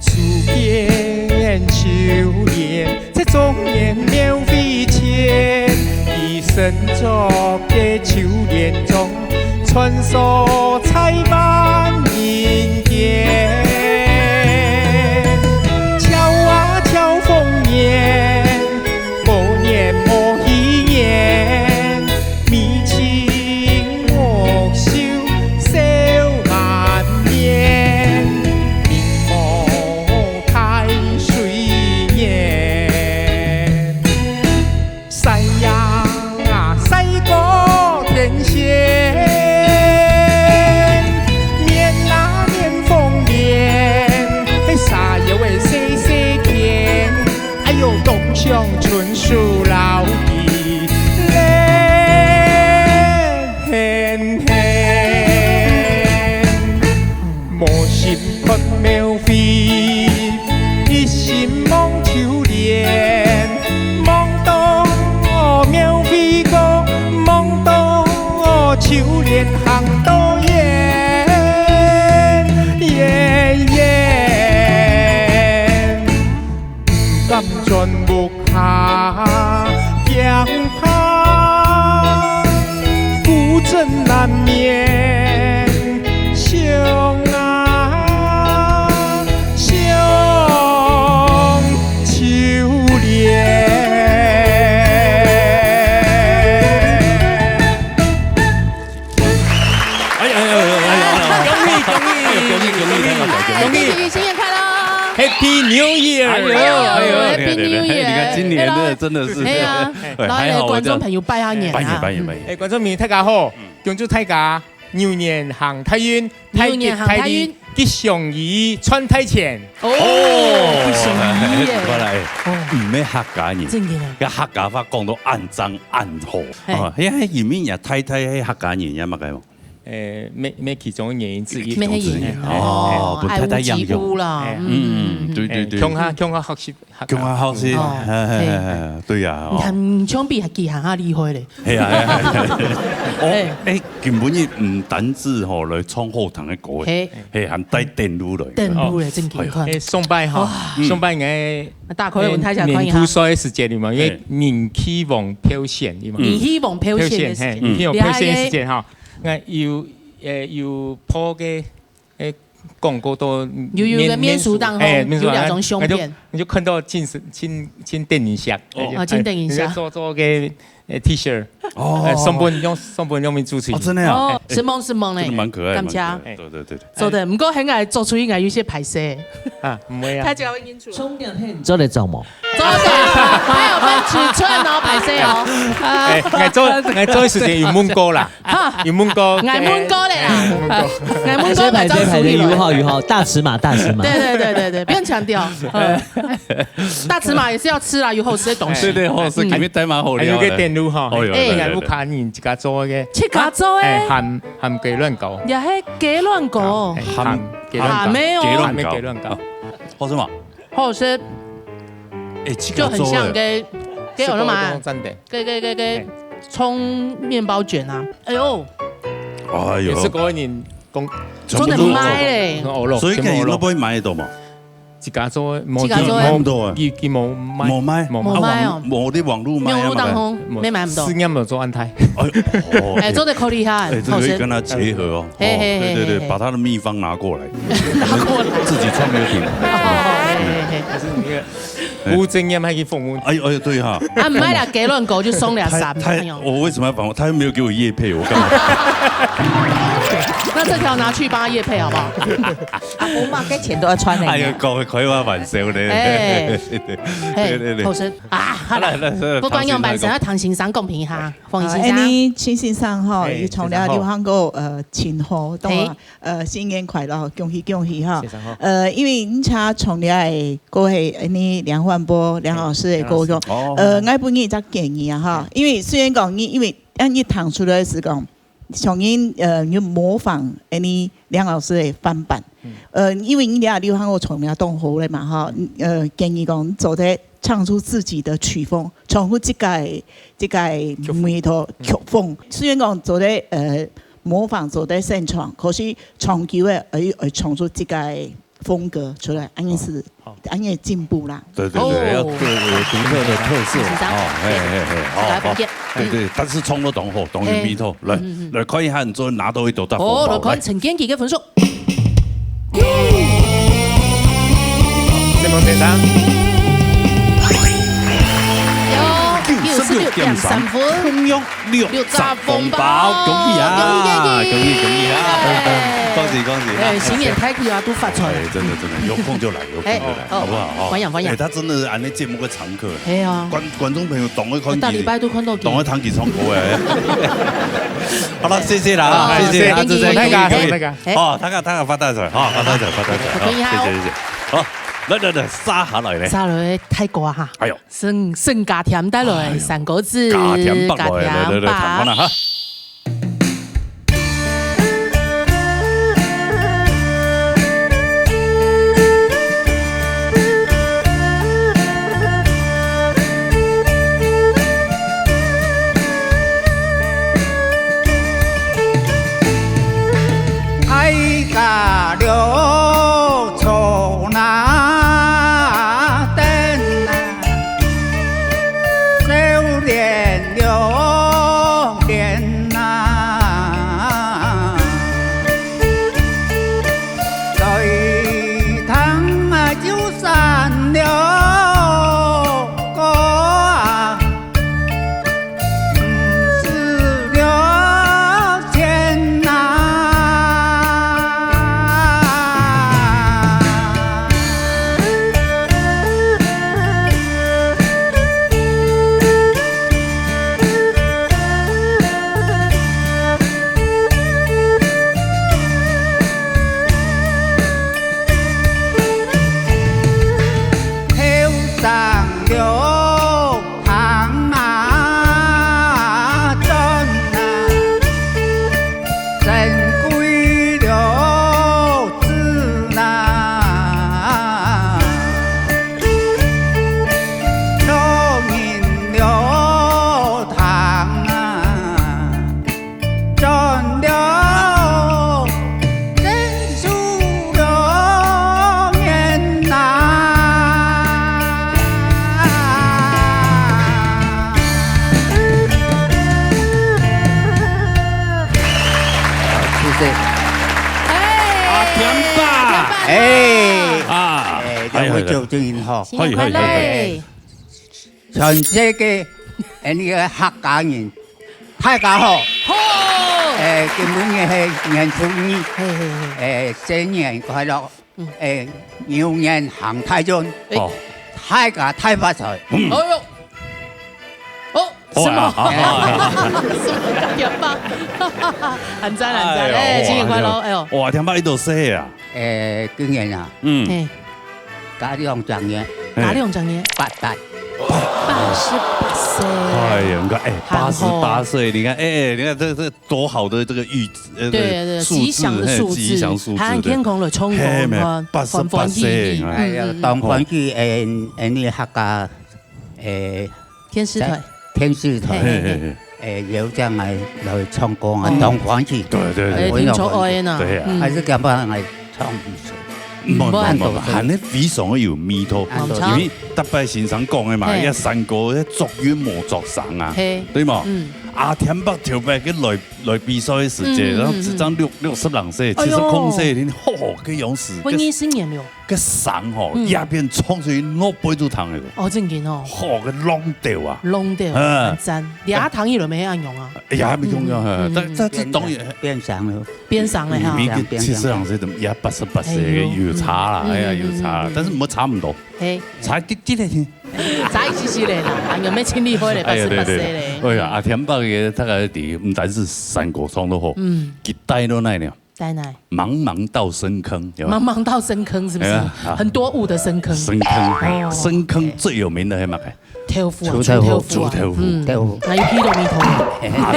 初見秋蓮，在中原廟會前，低聲作个秋蓮種， 穿梭在萬人間。笑啊笑紅顏，過年無幾年，眉清目秀笑滿面，明目大水源。 曬呀曬過電線，年啊年豐年，係蛇妖个細細間，哎喲，冬上春樹老弟，來天天。 無心看廟會，一心望秋蓮。望到廟會角，望到秋蓮行到遠，遠遠。 毋敢轉屋下驚怕，孤枕難眠，想啊想秋蓮。哎呀哎呀哎呀哎呀！恭喜恭喜！哎呦，恭喜恭喜，恭喜恭喜！恭喜恭喜，新年快樂！Happy New Year！哎呦哎呦，Happy New Year！哎，你看今年真的真的是，哎呀，哎，來來，還好我這樣，觀眾朋友拜下年啊。拜年拜年拜年。哎，觀眾朋友大家好，恭祝大家牛年行大運，牛年行大運。大吉，大吉，吉祥如意，賺大錢。哦，哦，吉祥如意耶。過來，哦。毋係客家人，真个啊。該客家話講到恁正恁好。嘿。哦，該，該因為若太太係客家人，也嘛該無？誒，乜，乜其中个原因之一。乜係原因。其中之一。哦，哦，分太太影響。愛屋及烏啦，哎。嗯，嗯，嗯，對，對，對。誒，共下，共下學習。 共下好勢，哦，嘿，嘿，嘿，嘿。嘿，對啊，哦。你看，你像比佢還較厲害咧。係啊，係啊，係啊。哦，嘿。誒，根本就毋單止吼，來唱好聽个歌，嘿。嘿，還帶電路來。電路咧，真緊看。哎喲。誒，上擺吼，哇。上擺𠊎，啊，打開來分大家看一下。誒，年初歲个時節裡嘛，因為嘿。人氣王票選，對嘛。人氣王票選个時節。票選，嘿，人氣王票選个時節吼，𠊎有，誒，有拍个 誒，廣告到有，有个面，面書當中，誒，面書當中，有兩張相片。𠊎就，𠊎就看到真是，真，真得人惜。哦。哦，真得人惜。誒，做，做个，誒，T-shirt。哦。誒，上本用，上本用面主持人。哦，真的啊？哦，承蒙，承蒙咧。真的蠻可愛，感謝。蠻可愛。對，對，對，對。做得，毋過現在做出應該有些歹勢。啊，毋會啊。大家會認出。重點係你做得做無？做得，還有分尺寸哦，歹勢哦。誒，𠊎做，𠊎做个時間有問過啦。 哈，有問過，𠊎問過咧啦，誒，問過。𠊎問過，所以排隊排隊，有好有好，大尺碼大尺碼。對對對對對，不用強調。嗯。大尺碼也是要吃啦，有好吃的東西。對對，好吃，嗯。今日帶蠻好料的。還有个電路吼，哦，有，誒，有，有，有。屋下人自家做个，自家做个。誒，鹹，鹹雞卵糕。也係雞卵糕。誒，鹹，鹹雞卵糕。鹹的哦。鹹的雞卵糕。哦，好吃嗎？ 好吃。誒，自家做个。就很像該，該叫什麼啊？該，該，該，該，嘿。蔥麵包捲啊。哎喲。哎喲。也係各位人講，全部都做。做得賣咧。哦，所以可以，全部都做。那不會買得到嗎？自家做个，無，自家做个。買毋到啊。佢，佢無賣。無賣？無賣。無賣哦。啊，網，無，你網路賣啊嘛。網路當中，無，沒買毋到。試驗有做安泰。哎喲，哦，誒，做得可以哈，誒，這個可以跟它結合哦。好食。嘿，嘿，嘿，哦，對，對，對，嘿，嘿。把它的秘方拿過來。 拿過來。自己創一個品牌。哦，嘿，嘿，嘿。可是你那個，哎。無經驗還去訪問。哎喲，哎喲，對哈。啊，毋賣啦，雞卵糕就送兩三，太，太，哎喲。我為什麼要訪問？他又沒有給我業配，我幹嘛？那這條拿去幫他業配好不好？啊，我嘛，該錢都要賺的。哎喲，搞得開我玩笑呢。哎。對，對，對。嘿，好食啊，好了，好了，不管用板神，要聽先生講評一下。 黃先生。啊，恁呢，秦先生吼，嘿，佢從來流行歌，呃，真好，當然，嘿。呃，新年快樂，恭喜恭喜哈。先生好。呃，因為你且從來个歌係恁呢梁煥波梁老師个歌曲，嘿，梁老師。哦。呃，𠊎分你一隻建議啊哈，嘿。因為雖然講你，因為，啊，你彈出來係講，像你，呃，你模仿恁呢梁老師个翻版，嗯。呃，因為你這流行歌從來當好了嘛哈，呃，建議講做得 唱出自己的曲風，唱出自家个，自家个味道，曲風。雖然講做得，呃，模仿，做得現場，可是長久个，愛，愛唱出自家个風格出來，恁呢係，好，好。恁呢進步啦。對，對，對，哦。要各有獨特的特色，是這樣。哦，嘿，嘿，嘿，好，好。自家風格。對，對，但是唱到當好，當有味道。嘿。來，嗯，嗯，嗯。來看一下，你最後拿到幾多大紅包，哦，來看陳建奇个分數。 承蒙先生。有九十六點三分。共樣六十紅包，恭喜啊！恭喜，恭喜。恭喜，恭喜啊！耶！恭喜，恭喜啊！哎，新年大吉啊，都發財。哎，真的，真的，有空就來，有空就來，哎，好不好？哦，歡迎，歡迎。哎，他真的是恁呢節目个常客。哎呀。觀，觀眾朋友當會看佢，我逐禮拜都看到佢。當會聽佢唱歌哎。好了，謝謝啦，好，謝謝，謝謝，謝謝，謝謝，謝謝。哎。哦，大家，大家發大財，哈，發大財，發大財，好，恭喜哈。謝謝，謝謝。 好，來，來，來，續下來咧。續下來大哥哈。哎喲。沈，沈家添帶來，哎喲。三個字，家添伯來，來，來，來，家添伯。聽看啊哈。哎，啊，哎，哎，各位乡亲好，新年快乐！哎，哎，哎，哎。全世界，哎，那个客家人，大家好。好。哎，今晡日是年初二，嘿，嘿，嘿。哎，新年快乐。嗯。哎，牛年行大運。哎。哦。大家大發財。嗯。哎呦。哦，什麼？哦，啊，啊，啊。什麼感覺吧？很讚，很讚。哎呦，哎，新年快樂，哇，哎呦。哇，天爸，你幾多歲啊？哎，今年啊，嗯。嘿。加兩隻月。嘿。加兩隻月。八八。八十八歲。哎呀，你看，哎，八十八歲，你看，哎，你看這，這多好的這個預，呃，對，對，數字，吉祥的數字，嘿，吉祥數字，還很健康了，對。衝動，嘿，沒，哈，八十八歲，歡歡喜喜，哎。哎呀，嗯，嗯，嗯。當歡喜，哎，哎，你客家，哎，電視台。在電視台，嘿，嘿，嘿。哎，有這樣來，來唱歌啊，嗯。當歡喜。對，對，對。哎，哎，聽說愛呢。對啊。嗯。還是感覺來唱一首。嗯，無，無，無，無，還係非常的有味道。無錯。因為逐擺先生講的嘛，嘿。這山歌，這作韻無作聲啊，嘿。對無？嗯。啊，天伯頭擺个來，來比賽的時節，嗯，嗯，然後這張六，嗯。六十零歲，哎喲。七十空歲，你吼吼，个樣子，文藝青年了。个聲吼，嗯。一邊唱出去，我背就疼了。哦，正經哦。吼，个浪調啊。浪調，嗯。很讚。你阿唐一輪沒按用啊？哎呀，還沒用到，嗯，嗯，嗯，但，嗯。但是當然，變聲了。變聲了哈。你，你七十零歲，怎麼也八十八歲，哎喲。有差啦，嗯，哎呀，有差啦，嗯，嗯，嗯。但是沒差很多。嘿。差一滴滴咧。差一息息咧啦，還有沒清理好咧，哎呀，八十八歲咧。對，對，對。哎呀，阿天伯爺大概第，毋單是山歌唱得好，嗯。佢帶到哪呢？帶哪？茫茫到深坑，有沒有？茫茫到深坑是不是？哎呀，啊。很多霧的深坑。深坑，哦。深坑最有名的係麼个？豆腐啊，臭豆腐。臭豆腐。嗯。豆腐。還有皮豆米湯。啊，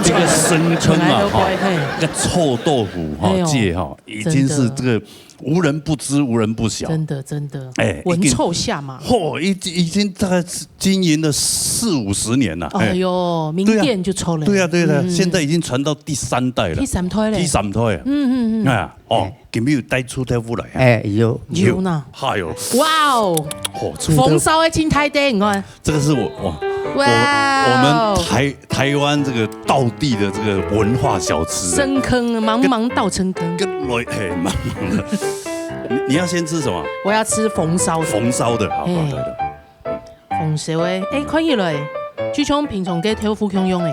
這個深坑啊，哈，嘿。這个臭豆腐哈，哎喲。界哈，已經是這個 無人不知，無人不曉。真的，真的。哎，聞臭下馬。已經，嚯，已經，已經大概經營了四五十年了，哎。哎喲，名店就臭了。對啊，對啊，對啊，嗯。現在已經傳到第三代了。第三代了。第三代了。嗯，嗯，嗯。哎，哦，哎。今日有帶臭豆腐來啊？哎，有。有呢。哎喲。哇哦。哦，臭豆腐。紅燒的青苔的，你看。 這個是我，我，哇哦。我，我們台，台灣這個道地的這個文化小吃。深坑，茫茫到深坑。跟，跟來，嘿，茫茫的。你，你要先吃什麼？我要吃紅燒的。紅燒的，好，好，嘿。對，對。紅燒的，哎，看起來，就像平常个豆腐共樣哎。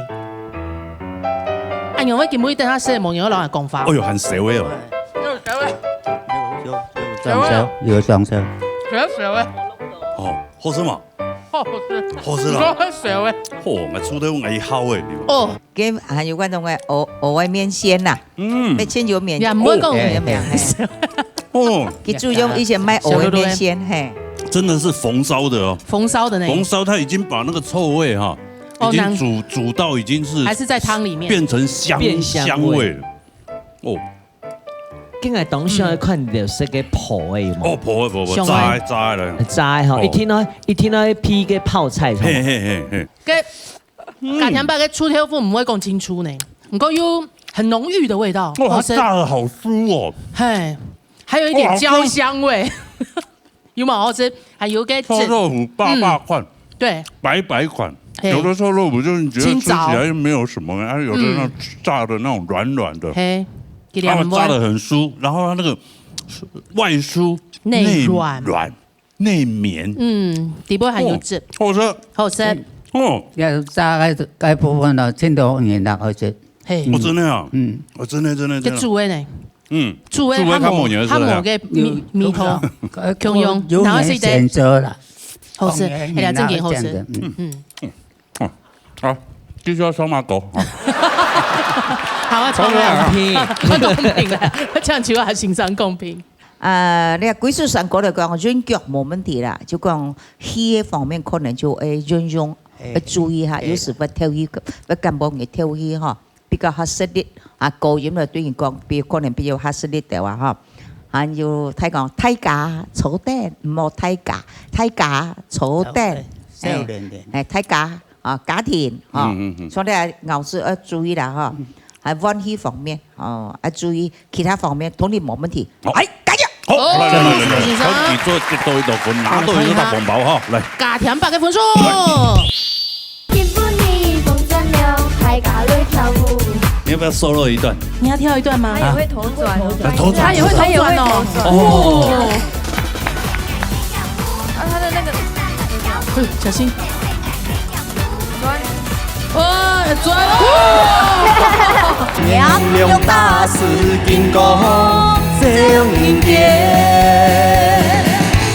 哎喲，𠊎今晡日等下食無，你愛摎𠊎講話。哎喲，還燒的哦。有燒的。有，有，有上燒，有上燒。有燒的。哦，好食嗎？ 好好食。好食啦。你講很熟欸。哦，𠊎出來𠊎一好欸，你。哦。跟還有觀眾个蚵，蚵仔麵線啦，嗯。乜清油麵，也毋會講。哦，有沒有？嘿。哦。佢注重一些賣蚵仔麵線，嘿。真的是紅燒的哦。紅燒的呢。紅燒它已經把那個臭味哈，哦，已經煮，難。煮到已經是還是在湯裡面。變成香，變香味。香味了。哦。 今日當時看到係个烰个有無？哦，烰个，烰个，香味。炸个，炸个來。炸个吼，哦。一定愛，一定愛配个泡菜吼。嘿，嘿，嘿，嘿。个，嗯。家庭包个臭豆腐毋會講清楚呢，毋過又很濃郁的味道，哦，好食。它炸得好酥哦。嘿，還有一點焦香味。哦，好酥。 有沒有好吃？還有个臭豆腐，大大塊，嗯，對。白白塊，嘿。有的臭豆腐就是你覺得吃起來又沒有什麼，清燥。啊，有的那種炸的那種軟軟的，嗯。嘿，給它們它炸得很酥，然後它那個外酥內軟。內軟，內綿。嗯，底部還有汁。哦，好吃。好吃。哦。要炸該，該部分呢，真的很難好吃。嘿。哦，真的啊？嗯。哦，真的，真的，真的。就煮的呢。 嗯，煮个較無，煮个較無人食个。較無个味，味道，有，共樣，有，然後係得選擇啦。好食，當然哎呀，正經好食。有人選擇，嗯。嗯。嗯，好，繼續要雙馬狗。好啊，重來。公平。公平啦，這樣就要欣賞公平。啊，你看，歸屬上過來講，韻腳無問題啦，就講氣个方面可能就愛運用，哎，愛注意下，哎。有時會透氣，會感冒个透氣哈。 比較較食力，啊，高音了對你講，比，可能比較較食力个話，哈。還有大講，大家坐等，毋好大家，大家坐等。坐等，少年人。哎，哎，大家，啊，家庭，哈。嗯，嗯，嗯。所以呢，咬字要注意啦，哈。嗯。還運氣方面，哦，要注意，其他方面，通通無問題。好。哎，加油！好，哦，來，來，來，來，恭喜上。恭喜做得到一道分，拿到一个大紅包哈，來。加添百个分數。來。今晡日放閃了，大家來跳舞。你要不要 solo 一段？你要跳一段吗？他也会头转哦。啊，头转，他也会头转哦。他也会头转。哦。啊，他的那个，哎，小心。转。哇，转哦！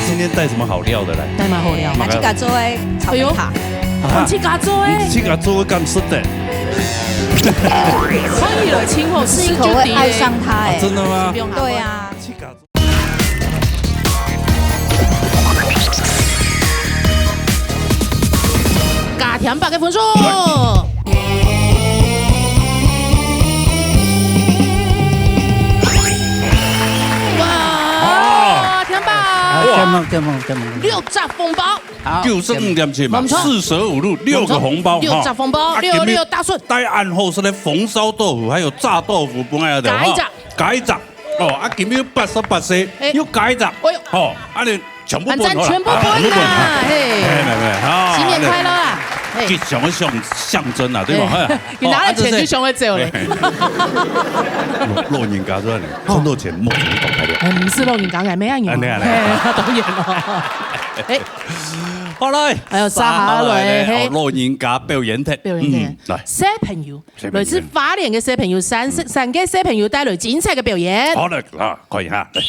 今天帶什麼好料的來？帶麼好料？拿去自家做个炒蛋塔。哎呦。啊，你自家做个？你自家做个敢食得？可以了，请我吃一口会爱上它哎。啊，真的吗？不用。对啊。自家做。加添八个分数。哇，添八。啊，添满，添满，添满。六只紅包。好，九十五點七嘛，毋錯。四捨五入，六个紅包，六只紅包，哈。六六大順。啊，今日大家恁好食个紅燒豆腐，還有炸豆腐，分大家，加一隻。哈。加一隻。哦，啊，今日八十八歲，哎。又加一隻。哎呦。哦，啊，你全部分好了。全部分啦，啊，全部分。嘿。哎，來，來，啊，新年快樂啊！嘿。吉祥个象，象徵啊，對吧？嘿。嘿。你拿了錢就想要走了。哦，啊，這是，嘿。老，老人家是吧？賺到錢，目珠就大開了。哎，毋係老人家，哎，無恁樣。哎，恁樣，恁樣。嘿，當然咯。哎。 好來，哎喲，接下來，接下來呢，嘿。哦，老人家表演忒。表演忒。嗯，來。小朋友，小朋友。來自花蓮个小朋友，三，嗯。三个小朋友帶來精彩个表演。好，來，啊，可以哈，來。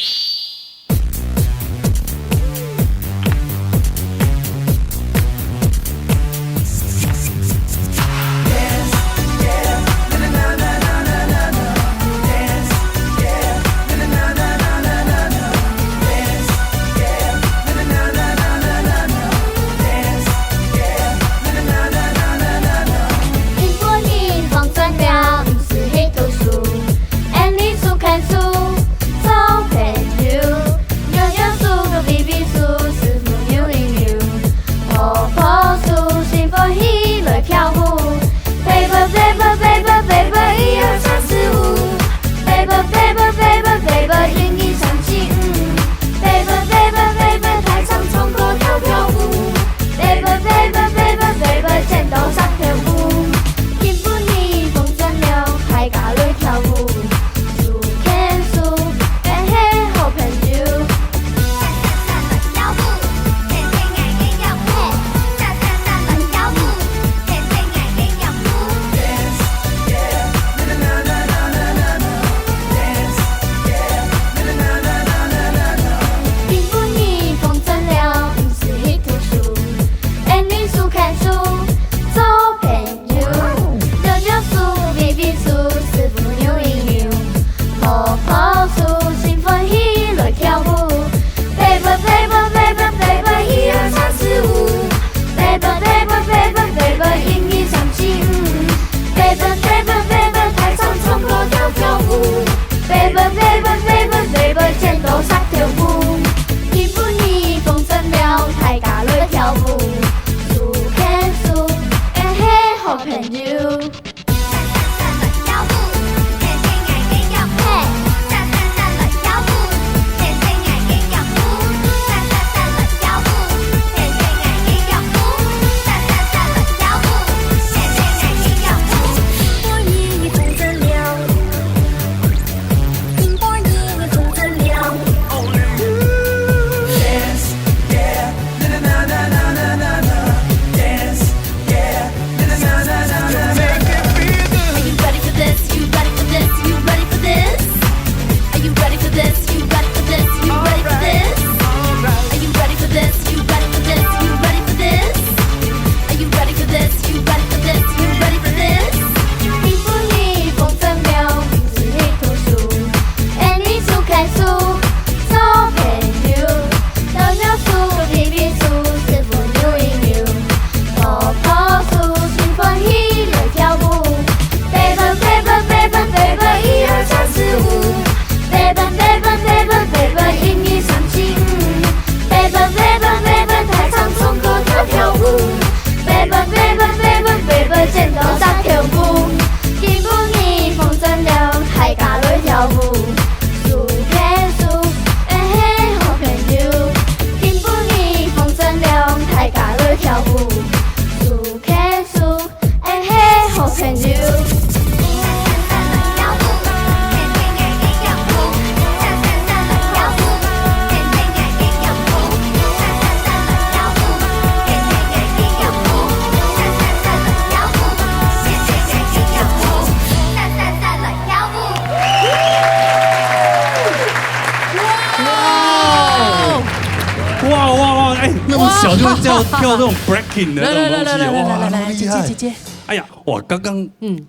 那么小就会跳，跳这种breaking的那种东西，来来来来来来来来来，哇，好厉害！姐姐姐姐，哎呀，哇，刚刚，嗯，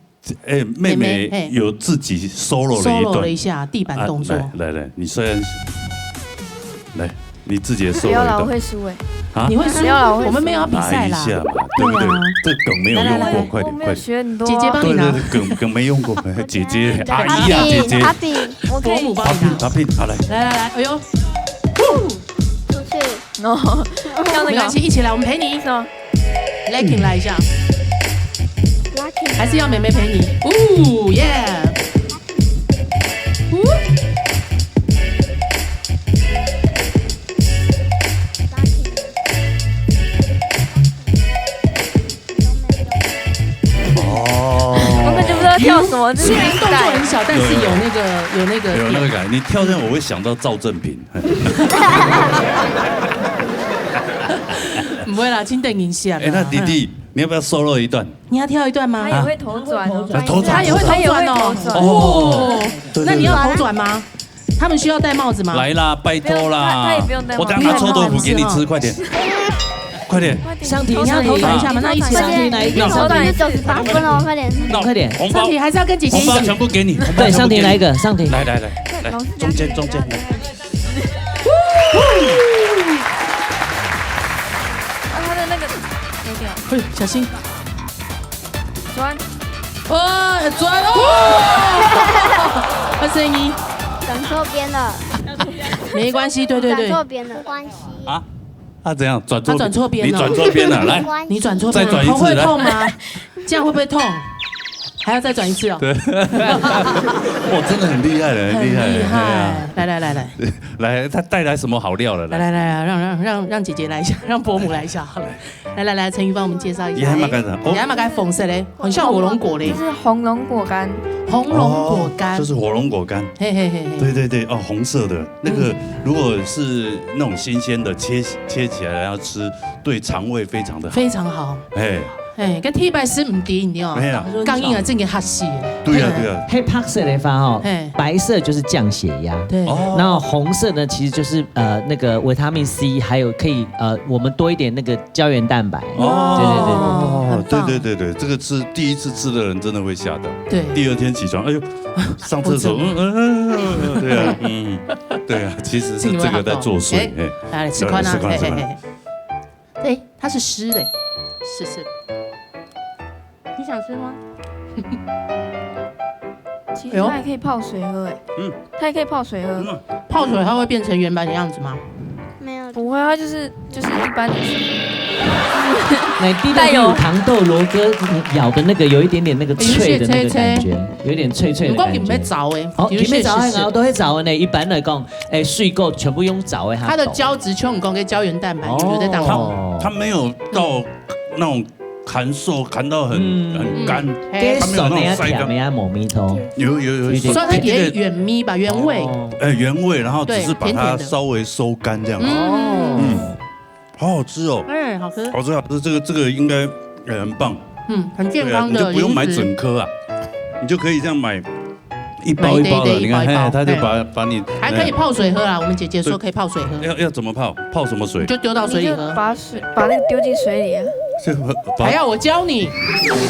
哎，妹妹妹妹，嘿。有自己solo了一段。Solo了一下地板动作。啊，来来来，你虽然，来，你自己也solo一段。不要啦，我会输哎。啊？你会输？不要啦，我会输。我们没有要比赛啦。来一下嘛，对不对？对啊。这梗没有用过，来来来来。快点，我没有学很多啊。快点。姐姐帮你拿。对对对，梗，梗没用过，姐姐，阿姨啊，姐姐。Papi，Papi，我可以。伯母帮你拿。Papi，Papi，好，来。来来来，哎呦，出去。哦，要那个。没关系，一起来，我们陪你。是吗？Locking 来一下，还是要妹妹陪你？哦耶！哦，我们就不知道跳什么，就是虽然动作很小，但是有那个有那个有那个感觉。你跳这样，我会想到赵正平。不会啦，金等银线。哎，那弟弟，你要不要solo一段？你要跳一段吗？他也会头转哦，啊，头转，他也会头转哦。他也会头转哦，对对那你要头转吗？他们需要戴帽子吗？来啦，拜托啦！不用他他也不用戴帽子我等下拿臭豆腐给你吃，快点，快点！香婷，你要头转一下吗？那一起来。快点你头转就九十八分哦，快点。那快点红包上体还是要跟姐姐一起。红包全部给你，红包对，全部给你香婷来一个，香婷。来来来来，中间中间来。啊，他的那个没掉，哎，小心！转。哇，很转哦！二声音，转错边了，没关系，对对对，转错边了，关系。啊，他怎样转错？他转错边了你转错边了，来，关系你转错边了，再转一次头会痛吗？这样会不会痛？还要再转一次哦。对，我真的很厉害了，很厉害，很厉对啊害！来来来来来，他带来什么好料了？来来来来，让让让让姐姐来一下，让伯母来一下好了。来来来，陈瑜帮我们介绍一下。你还蛮敢讲哦哎你还蛮敢粉色嘞，很像火龙果嘞就，是红龙果干，红龙果干，哦就是火龙果干。嘿嘿嘿嘿，对对对，哦，红色的那个，嗯如果是那种新鲜的，切切起来要吃，对肠胃非常的好。非常好。哎，哎，跟 T 拜斯唔敌，你知道吗？没有，刚硬啊，正给哈西。对啊对啊，黑白色的话哈嘿，白色就是降血压。对，哦，然后红色呢，其实就是呃那个维他命 C，还有可以呃我们多一点那个胶原蛋白。哦，很棒对对对对，这个吃第一次吃的人真的会吓到，对第二天起床，哎呦，上厕所，我怎么嗯嗯嗯嗯，对啊，嗯，对啊，其实是这个在作祟，这个哎，来吃看啊，吃看吃看嘿嘿嘿。对，它是湿的，试试。你想吃吗？其实哎呦它也可以泡水喝哎，嗯它也可以泡水喝，嗯泡水它会变成原来的样子吗？没有，不会，它就是就是一般的水。那第六有糖豆螺哥咬的那个有一点点那个脆的那个感觉，有点脆脆的感觉。如果你没着哎，哦，你没着还熬都会着呢。一般来讲，哎，水果全部用着的哈。它的胶质全部给胶原蛋白，有在当中。哦它没有到那种弹受弹到很嗯很干，嘿它没有那种晒干那，甜没啊，某咪头。有有有有点酸甜甜，原味吧，原味。呃，原味，然后只是把它对甜甜的稍微收干这样。嗯，嗯，好好吃哦，哎，好吃。好吃好吃，这个这个应该呃很棒。嗯，很健对啊，康的，你就不用买零食整颗啊，你就可以这样买一包一包的，买一堆一堆你看，一包一包嘿，他就把把你还可以泡水喝啦。我们姐姐说可以泡水喝，要要怎么泡？泡什么水？就丢到水里喝。把水把那个丢进水里啊。就把还要我教你？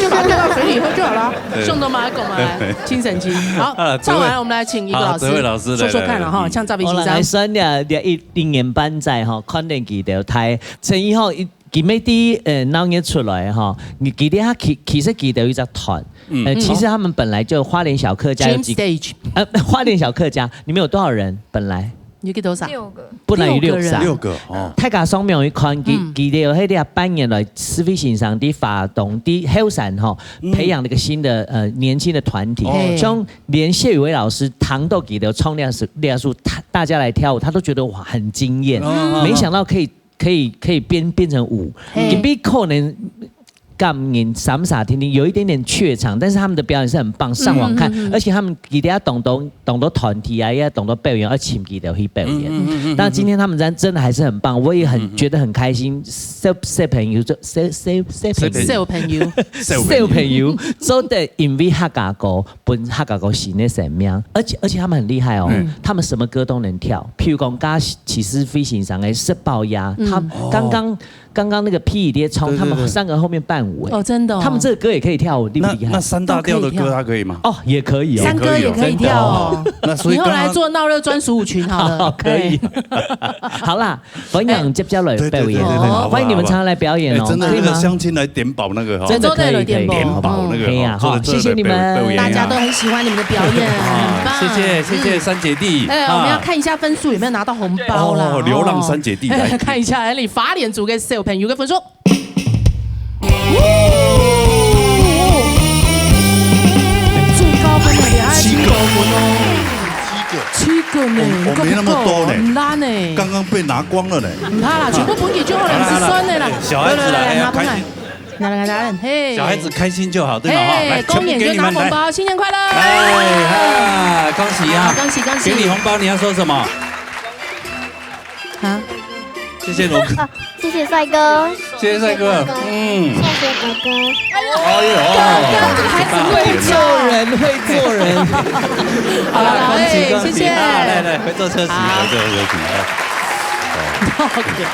就把它丢到水里喝就好了。对送到马来狗马来，清神经。好，啊唱完我们来请一个老师，好，这位老师来说说看了哈，来来像赵冰好了，先生来，酸的，一一年半载哈，看见佢就太陈一号一。佢妹弟呃闹热出来哈，你记得他其其实佢有一只团，嗯呃，其实他们本来就花莲小客家有 Dream 几 Stage，呃花莲小客家，你们有多少人？本来你给多少？六个，本来有六六个人三，六个哦，大家上面一看，佢嗯佢哋有迄个半年来，思维先生啲发动啲后生吼，嗯培养了一个新的呃年轻的团体哦，像连谢宇威老师谈到佢哋唱那首那首，大家来跳舞，他都觉得哇很惊艳，哦没想到可以可以可以变变成舞，嘿佢比可能感人，閃閃聽聽，有一點點怯場，但是他們的表演是很棒，上網看，嗯，嗯，嗯。而且他們一定要懂得，懂得團體啊，也要懂得表演，要請佢等去表演。嗯，嗯，嗯，嗯，嗯。但今天他們真，真的還是很棒，我也很，嗯，嗯。覺得很開心。小，小朋友，小，小，小朋友。小朋友。小朋友。小朋友，做得因為客家歌，分客家歌新的生命，而且，而且他們很厲害哦，嗯。他們什麼歌都能跳。譬如講，剛剛騎士飛行上的食飽夜，嗯。他剛剛 剛剛那個霹靂衝，對，對，對。他們三個後面伴舞，哎。哦，真的哦。他們這個歌也可以跳舞，厲不厲害？那，那三大調的歌他可以嗎？哦，也可以哦。三哥也可以跳哦。也可以哦，真的哦。那所以剛剛你後來做鬧熱專屬舞群好了。好，可以。哎。好啦，欢迎接下來表演。对，对，对，对，对，好不好？欢迎你们常常来表演哦，哎，真的，可以吗？那个相亲来点饱那个哈。真的可以，可以。点饱那个哈，哎呀，好，做得真的谢谢你们。表演啊。大家都很喜欢你们的表演，啊，很棒。谢谢，谢谢三姐弟，嗯。哎，我们要啊。看一下分数有没有拿到红包啦，哦，流浪三姐弟，哦。来。看一下，哎，你法典组给小朋友个分数。 最高分的，你还七个。七个分哦。七个。七个呢，我，我没那么多呢。你够不够？很烂呢。刚刚被拿光了呢。不怕啦，全部分你就好了，你是酸的啦。来，来，来，小孩子来，来，来，要开心。拿分来。来，来，来，嘿。小孩子开心就好，对吧？哈，嘿，来，全部给你们，恭喜你就拿红包，来。新年快乐！哎，啊，恭喜啊！好，恭喜，恭喜。给你红包，你要说什么？啊？谢谢龙哥。啊， 谢谢帅哥。谢谢帅哥。谢谢帅哥。嗯。谢谢哥哥。哎呦，哥哥，这个孩子会做人，会做人。好啦，好啦，恭喜，哎，恭喜。谢谢。啊，来，来，回座休息，好。回座休息，来。好可爱。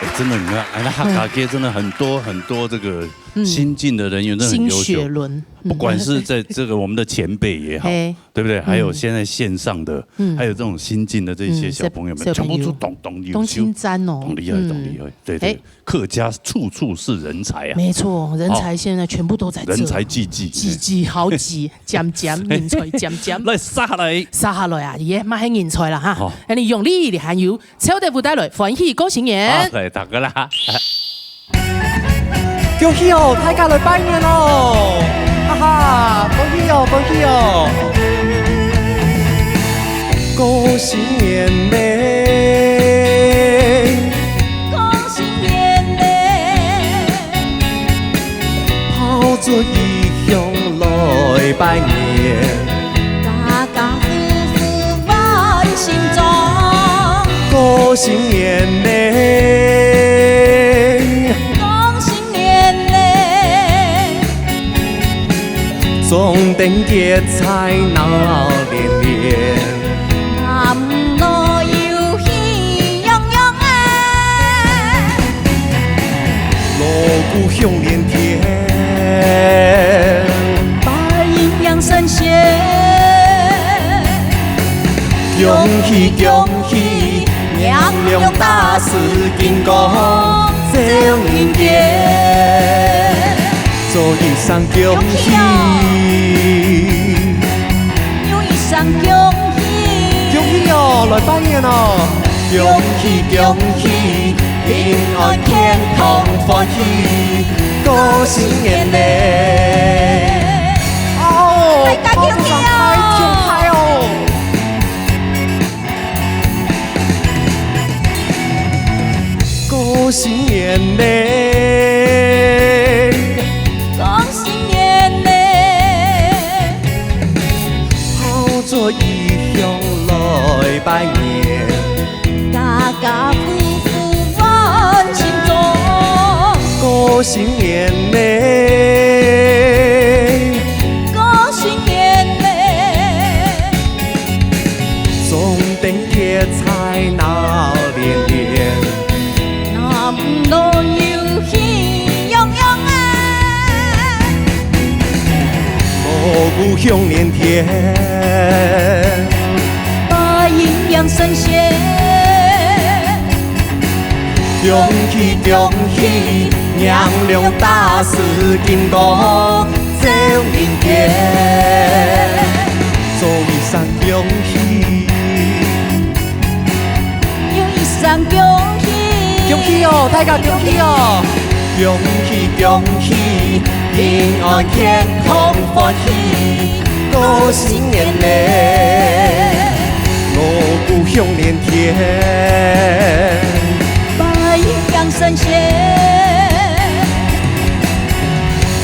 哎，真的，你看，哎，那客家界真的很多，很多这个嗯。新进的人员真的很优秀。新血轮。嗯。不管是在这个我们的前辈也好，嘿。对不对？还有现在线上的，嗯。还有这种新进的这些小朋友们，嗯，小，小朋友。全部都懂，懂优秀，懂清真哦。懂厉害，嗯。懂厉害。对，对。哎。 客家处处是人才啊。没错，人才现在全部都在这。哦。人才济济。济济，好济，尖尖，人才尖尖。来，杀下来。杀下来啊，也嘛很人才了哈。好。哎，你用力，你还有，超得舞台来，欢喜过新年。好，来，大哥啦。恭喜哦，大家来拜年哦！哈哈，恭喜哦，恭喜哦！过新年嘞！ 恭喜年嘞！炮竹一响来拜年，家家户户欢欣装。过新年嘞！恭喜年嘞！ 装灯结彩闹连连，男女有喜洋洋哎。锣鼓响连天，拜阴阳神仙。恭喜恭喜，娘娘大喜金光照人间。 祝一声恭喜！恭喜哦！又一声恭喜！恭喜哦，来拜年哦！恭喜恭喜，平安健康欢喜，过新年嘞！哦，大家恭喜哦！恭喜哦！ 恭喜年嘞！恭喜年嘞！炮竹一响来拜年，家家户户欢欣装。恭喜年嘞！恭喜年嘞！ 装灯结彩闹连连，男女有喜洋洋哎。锣鼓响连天，拜阴阳神仙。恭喜恭喜，娘娘大喜金光 照人间。祝一声恭喜！又一声恭喜！恭喜哦，大家恭喜哦！恭喜恭喜，平安健康欢喜，过新年嘞！锣鼓响连天，拜阴阳神仙。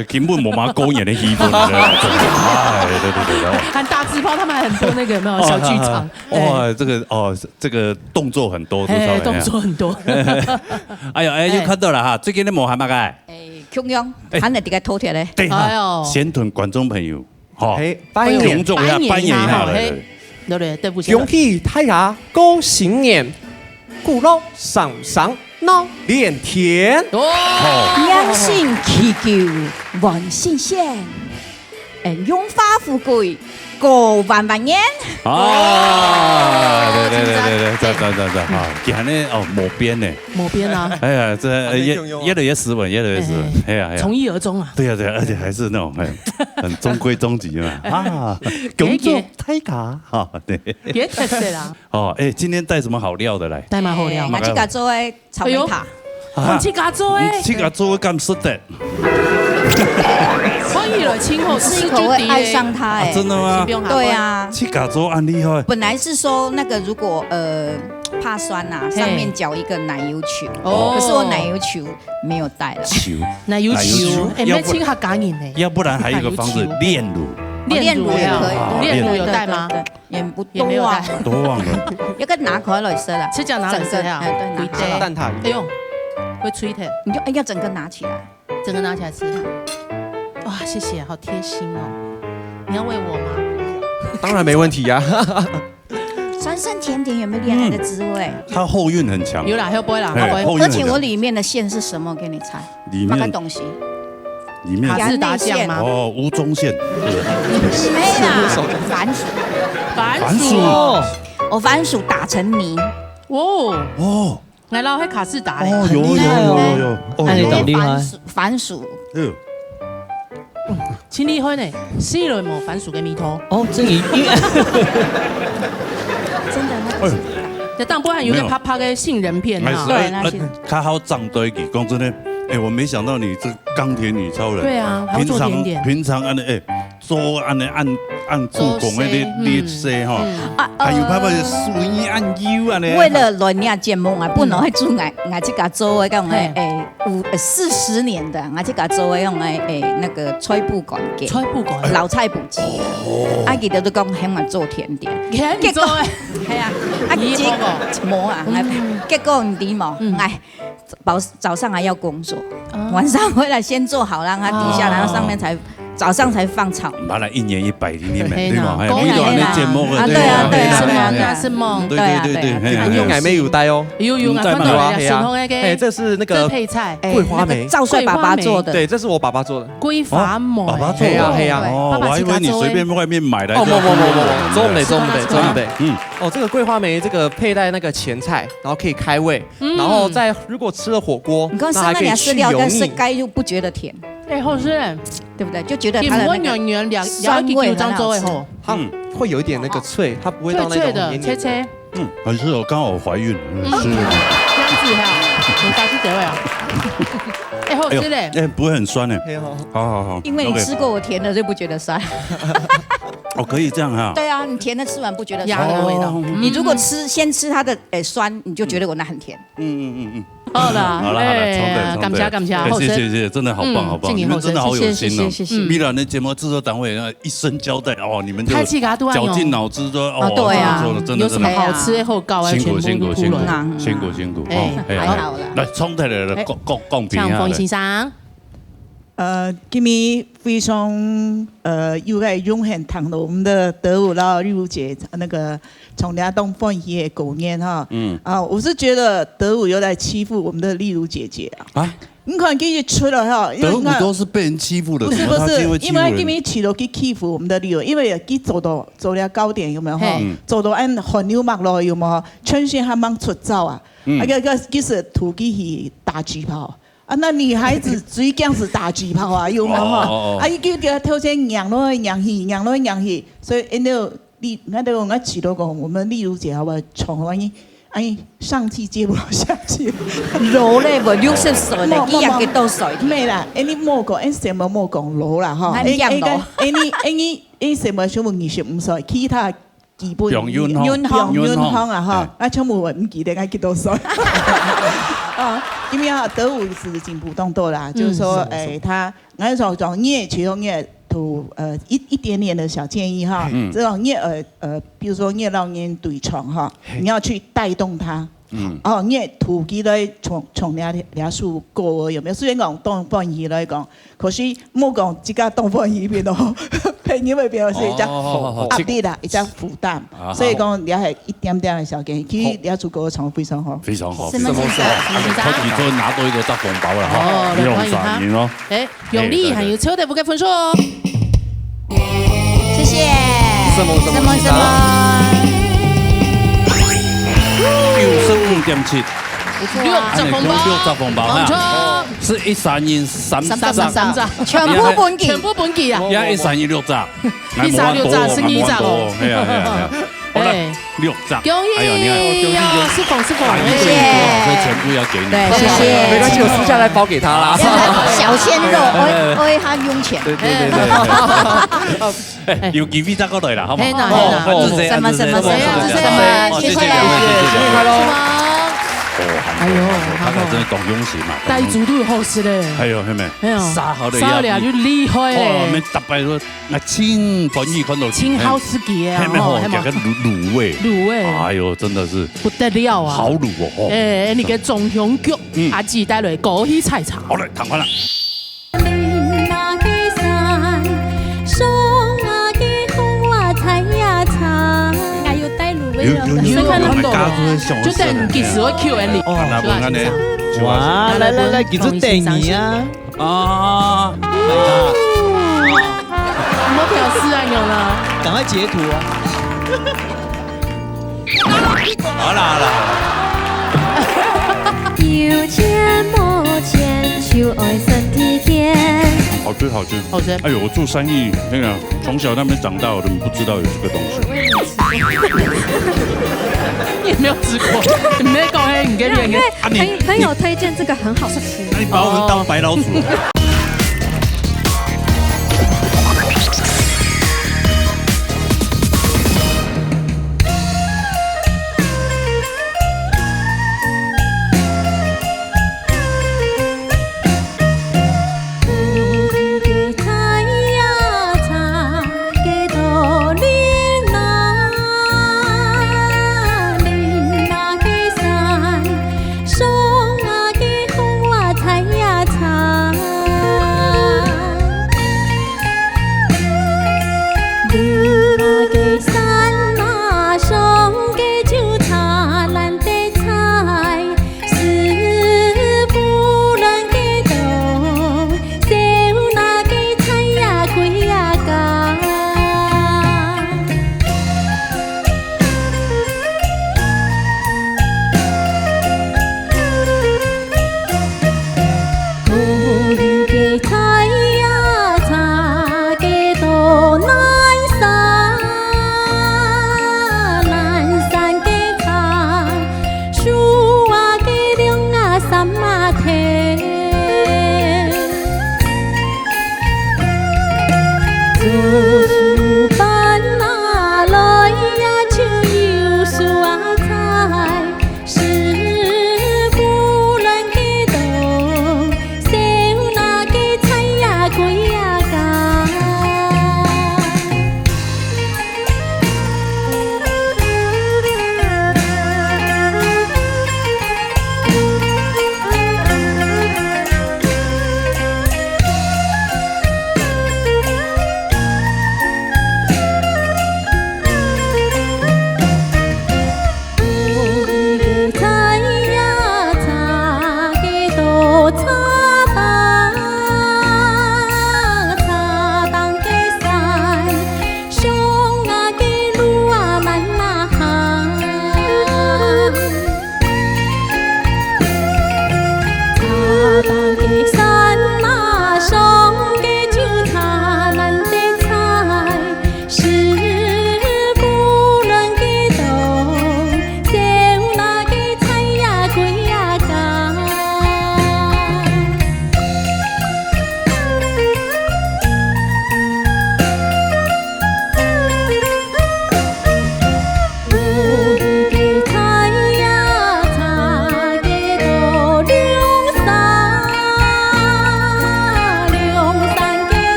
个，根本無麼个過年个氣氛，對吧？哎，對對對對。還打紙炮，他們還很多那個有沒有小劇場？哦，哇，這個哦，這個動作很多，嘿，都稍微動作很多。哎喲，哎，又看到了哈，最近你無閒麼个？哎，共樣，哎，還在這個頭條嘞。等一下，哎喲，先同觀眾朋友，哈，嘿，拜年。恭祝一下，拜年，拜年一下，嘿，來來來。對對，對不起。恭喜大家過新年， 福祿雙雙鬧連天。哦，迎新祈福萬新鮮，哎，榮華富貴過萬萬年。啊，對對對對對，讚讚讚讚啊！今日哦，無變呢。無變啊。哎呀，這越越來越斯文，越來越斯文。哎呀哎呀，從一而終啊。對呀對呀，而且還是那種很很中規中矩嘛啊！恭祝大家哈，對。別客氣啦。 哦，哎，今天帶什麼好料的來？帶麼个好料？𠊎自家做个草莓塔。哎喲，啊，你自家做个？你自家做个敢食得？歡迎來，親口試口味愛上它哎。啊，真的嗎？先不用考慮。對啊。自家做恁厲害。本來是說那個如果呃怕酸啊，嘿，上面攪一個奶油球，哦，可是我奶油球沒有帶了。球，奶油球，奶油球，哎，要不，沒請客家人呢。要不然還有一個方式，煉乳。煉乳也可以，哦，煉乳有帶嗎？對對對對。 也不，也沒有帶。都忘了。都忘了。要个拿開來食啦。自家拿來食啊。整個，哎，對，拿開來。蛋塔魚。哎喲，會脆的。你就，哎，要整個拿起來。整個拿起來吃。哇，謝謝，好貼心哦。你要餵我嗎？當然沒問題呀。酸酸甜甜有沒有戀愛的滋味？嗯。他後韻很強。有啦，後背啦，嘿，後背。後韻很強。而且我裡面的餡是什麼？給你猜。裡面。那個東西。 裡面。卡士達醬嗎？哦，吳宗憲，是不是？沒啦，番薯。番薯。番薯。哦，番薯打成泥。哦，哦。來，然後還卡士達嘞。哦，有有有有有。哦，有。那你懂厲害。番薯，番薯。哎呦。真厲害呢，四輪無番薯个味道。哦，這一定。真的嗎？哎呦。這當然有一個沒有。啪啪个杏仁片哈。哎，對，那些。哎，哎，他好長對比，講真的，哎，我沒想到你這 鋼鐵女超人。對啊，還要做甜點。平常，平常恁呢，哎，做恁呢，恁，恁苦工个，做事，你，你嗯，食吼，嗯。啊，還有辦法，呃，水恁幼恁呢。為了錄這節目啊，本來係做𠊎，𠊎自家做个，講个，嘿。哎，有，呃，四十年个，𠊎自家做个，講个，哎，那個菜脯乾雞，菜脯乾。老菜脯雞。哦。啊，佢兜都講喊𠊎做甜點。喊你做个。結果，係啊，啊，以後哦。結，無啊，嗯。結果你知無？嗯。哎， 早，早上還要工作，哦。晚上回來先做好，讓它底下，哦。然後上面才，早上才放草莓。本來一年一擺，你，你，嘿喏，對嘛？嘿，講起來，每到恁呢節目个，啊，對啊，對啊，對啊，對啊，對啊。是夢，是夢。對，對，對，對，對啊，對啊。嘿，啊，有，哎，有，有，有，有，有帶嗎？看到了，有啊，嘿啊。小紅那個，嘿，這是那個這配菜。哎，桂花梅。那個趙帥爸爸做的。桂花梅。對，這是我爸爸做的。桂花梅。哦，爸爸做的。嘿啊，嘿啊。哦，爸爸自家做的。我還以為你隨便外面買來的。哦，不，不，不，不，不，做毋得，做毋得，做毋得。嗯。哦，這個桂花梅，這個配在那個前菜，然後可以開胃。 嗯。然後再，如果吃了火鍋，你看，那還可以去油膩。上面你還吃掉，但是該又不覺得甜。哎，好吃哎。對不對？就覺得它的那個甜，軟軟，咬，咬一口，酸味很好吃。這樣做會好。它會有一點那個脆，它不會到那種黏黏的。脆脆的，脆脆。嗯，很適合，剛好我懷孕，嗯，吃了。這樣子哈，我打去結尾啊。哎，好吃嘞。哎呦，哎，不會很酸哎。嘿哦。好，好，好，因為你吃過我甜的，OK。就不覺得酸。哦，可以這樣哈。對啊，你甜的吃完不覺得酸。鴨的味道。哦。你如果吃，先吃它的，哎，酸，你就覺得我那很甜。 嗯，嗯，嗯，嗯。好啦，好啦，好啦，哎，充分，充分。感謝，感謝，哎，好吃。謝謝，謝謝，真的好棒，嗯，好棒，敬你好吃，你們真的好有心哦。謝謝，謝謝，謝謝。嗯。米蘭的節目製作單位，呃，一聲交代，哦，你們就開啟卡杜安哦。絞盡腦汁說，哦，啊，對啊。做得，真的，有什麼好吃的，真的。好搞的，辛苦，全部都鋪了。辛苦，辛苦，辛苦，辛苦，哎，哦，哎，還好啦。來，衝起來了，哎，講，講，講評一下，像馮先生。來。呃，今日非常，呃，有个荣幸聽到我們的德武摎麗如姐那個從這當歡喜的過年哈。嗯。啊，我是覺得德武又在欺負我們的麗如姐姐啊。啊？你看，今日出來哈，因為德武都是被人欺負的，不是，怎麼他今天會欺負人？不是，因為今日去都去欺負我們的麗如，因為佢做到，做了糕點有沒有哈？嘿。嗯。做到恁汗流脈落有沒有？全身還吂出燥啊。嗯。啊，該，該，其實土雞去打嘴炮。 啊，那女孩子最驚係打嘴炮啊，有無吼？哦，哦，哦。啊，佢就頭先仰來仰去，仰來仰去，所以因為你，𠊎都，𠊎試著講，我們麗如姐好不好？從來，哎，上氣接不了下氣。老了無，六十歲了，莫，你也幾多歲？莫，莫，沒啦，哎，你莫講，哎，什麼莫講老啦，哈。哎，哎，哎，你，哎，你，哎，你什麼時候二十五歲？其他基本平均吼。平均吼。平均吼啊，哈，哎。啊，全部毋記得𠊎幾多歲。啊，因為啊，德武是進步當多啦，就是說，嗯。哎，他，𠊎說，講，你也其中你也，呃，一，一點點的小建議哈，嗯。這種你也，呃，呃，比如說你也讓你對唱哈，嘿。你要去帶動他。 嗯。哦，你个土雞來唱，唱這，這首歌有沒有？雖然講當歡喜來講，可是莫講自家當歡喜邊哦，朋友那邊是一隻哦，好，好，好。壓力啦，一隻負擔。啊，所以講，這還一點點的小建議，其實這首歌唱得非常好。非常好，什麼意思啊？非常好。什麼意思啊？快點，就拿到一個大紅包了哈，哦，你用啥？來，歡迎他。你哦。哎， 用力，還有超大个分數哦。謝謝。什麼什麼什麼什麼？九十五點七。不錯啊。六隻紅包。六隻紅包哈。沒錯。是一儕人三隻。三隻，三隻。全部分佢。全部分佢啊。也一儕人六隻。一儕六隻，係二隻哦。係啊，係啊，係啊。 好了，哎。六隻。恭喜哦，哎呀，你看，恭喜，恭喜。祝福，祝福，哎，謝謝。所以全部要給你。對，謝謝。沒關係，我私下來包給他啦。小鮮肉，我，我給他用錢。對，對，對，對，對。哎，有機會再過來啦，好不好？嘿吶，嘿吶。哦，按呢先，什麼，什麼，按呢先。什麼，什麼，哦，謝謝兩位，謝謝兩位。謝謝。哦，哎喲，大家真的當用心嘛。帶豬都有好食嘞。哎喲，係無？哎喲，殺好的鴨，殺好了就厲害嘞。哦，每逐擺都 𠊎盡歡喜看到，盡好食个啊，係無吼，吼，係無？加個滷，滷味。滷味。哎喲，真的是不得了啊。好滷哦，吼。哎，你个中香局，嗯。阿姊帶來，過去採茶。好，來，聽看啦。哎喲，帶滷味了。有，有，有，有，有，有，有，有，就等於其實會Q and A。哦，那不然呢？哇，來，來，來，其實等你啊。 啊。你有表示啊，有啦。趕快截圖啊。好啦，好啦。有錢無錢就愛身體健。好吃，好吃。好吃。哎喲，我做生意，那個，從小那邊長大，我都不知道有這個東西。我也沒吃過。你沒有吃過，你沒有講，哎，你給你，你給。啊，你，朋，朋友推薦這個很好吃。 那你把我們當白老鼠。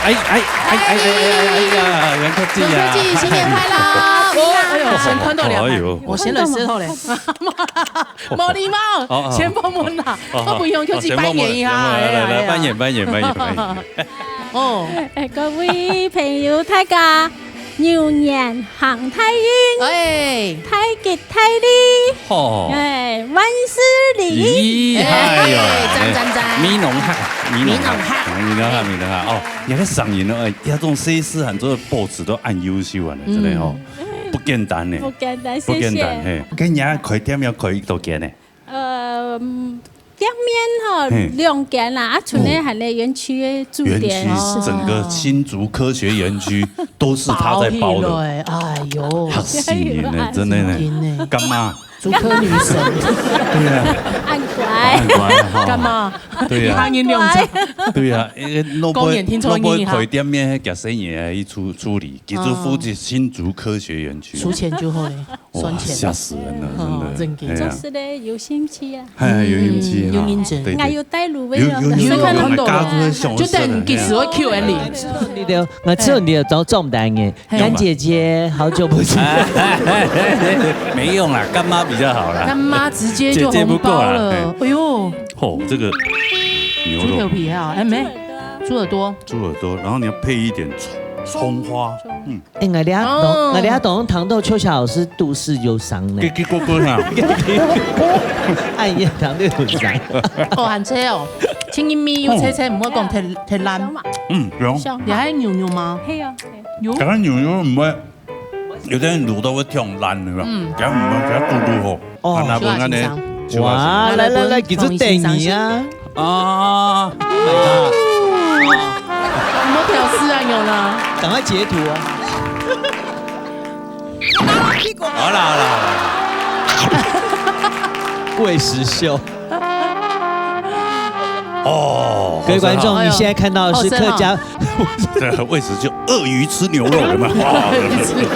哎哎哎哎哎哎哎哎呀，袁科技呀！袁科技，新年快樂！哎呦，先看到了，哎呦，我先来舌头嘞。無禮貌，哦，哦。先問問啦，哦，哦，我不用客氣，哦，先問問，拜年一下，先問問，哎呀，來，哎呀。拜年，拜年，拜年，拜年。哦。哎，各位朋友，大家 牛年行大運，哎。大吉大利，好。哎，萬事如意。如意，哎，哎喲，哎，讚，讚，讚。美濃客，美濃客，美濃客。美濃客，美濃客，哦，你看上癮了，哎，這種細事還做得報紙都恁優秀啊，真的哦，嗯。不簡單呢，不簡單，不簡單，謝謝。嘿，跟人家開店要開幾多間呢？ 呃，嗯，店面吼，嘿。兩間啦，啊，賸个還有園區个駐點哦。園區，整個新竹科學園區都是他在包的。包起來，哎喲。嚇死人了，真的呢。真的。幹嘛？竹科女神。對啊。恁乖。恁乖哈。幹嘛？對啊。你喊人兩聲。對啊，因為老板，公園聽說你哈。老板開店面，該生意啊，一處，處理，佢就負責新竹科學園區。收錢就好了。 哇，算錢。嚇死人了，哦，真的。真的。哎呀。做事嘞，有興趣啊。哎，有興趣哈。嗯，有認真。對，對。還有帶路味哦。有，有，有，有，有，有，有，有，有，有，有，就等於其實會Q and A。對，對，對。我知道你的早，早點的，嘿。乾姐姐，好久不見。沒用啦，乾媽比較好啦。乾媽直接就紅包了。姐姐不夠啦，嘿。哎喲。哦，這個牛肉。豬頭皮啊，哎，沒，豬耳朵。豬耳朵，然後你要配一點蔥，蔥花，嗯。 哎，𠊎這下當，哦。𠊎這下當聽到秋霞老師肚屎有聲呢。嘰嘰咕咕哈。哎呀，聽到有聲。哦，還脆哦，青一咪又脆脆，毋好講忒，忒爛。嗯，有。你還有牛肉嗎？係啊，係啊。有。剛剛牛肉毋會，有啲人滷到會忒爛，係吧？嗯。佢毋會，佢嘟嘟好。哦。啊，那不然呢？哇，來來來，其實等你啊。 啊，你莫挑事啊，有呢。趕快截圖哦。好啦，好啦，好啦。喂食秀。哦，各位觀眾，好吃哈。你現在看到的是客家，好吃哈。對，喂食秀，鱷魚吃牛肉，有沒有？哇，鱷魚吃牛肉。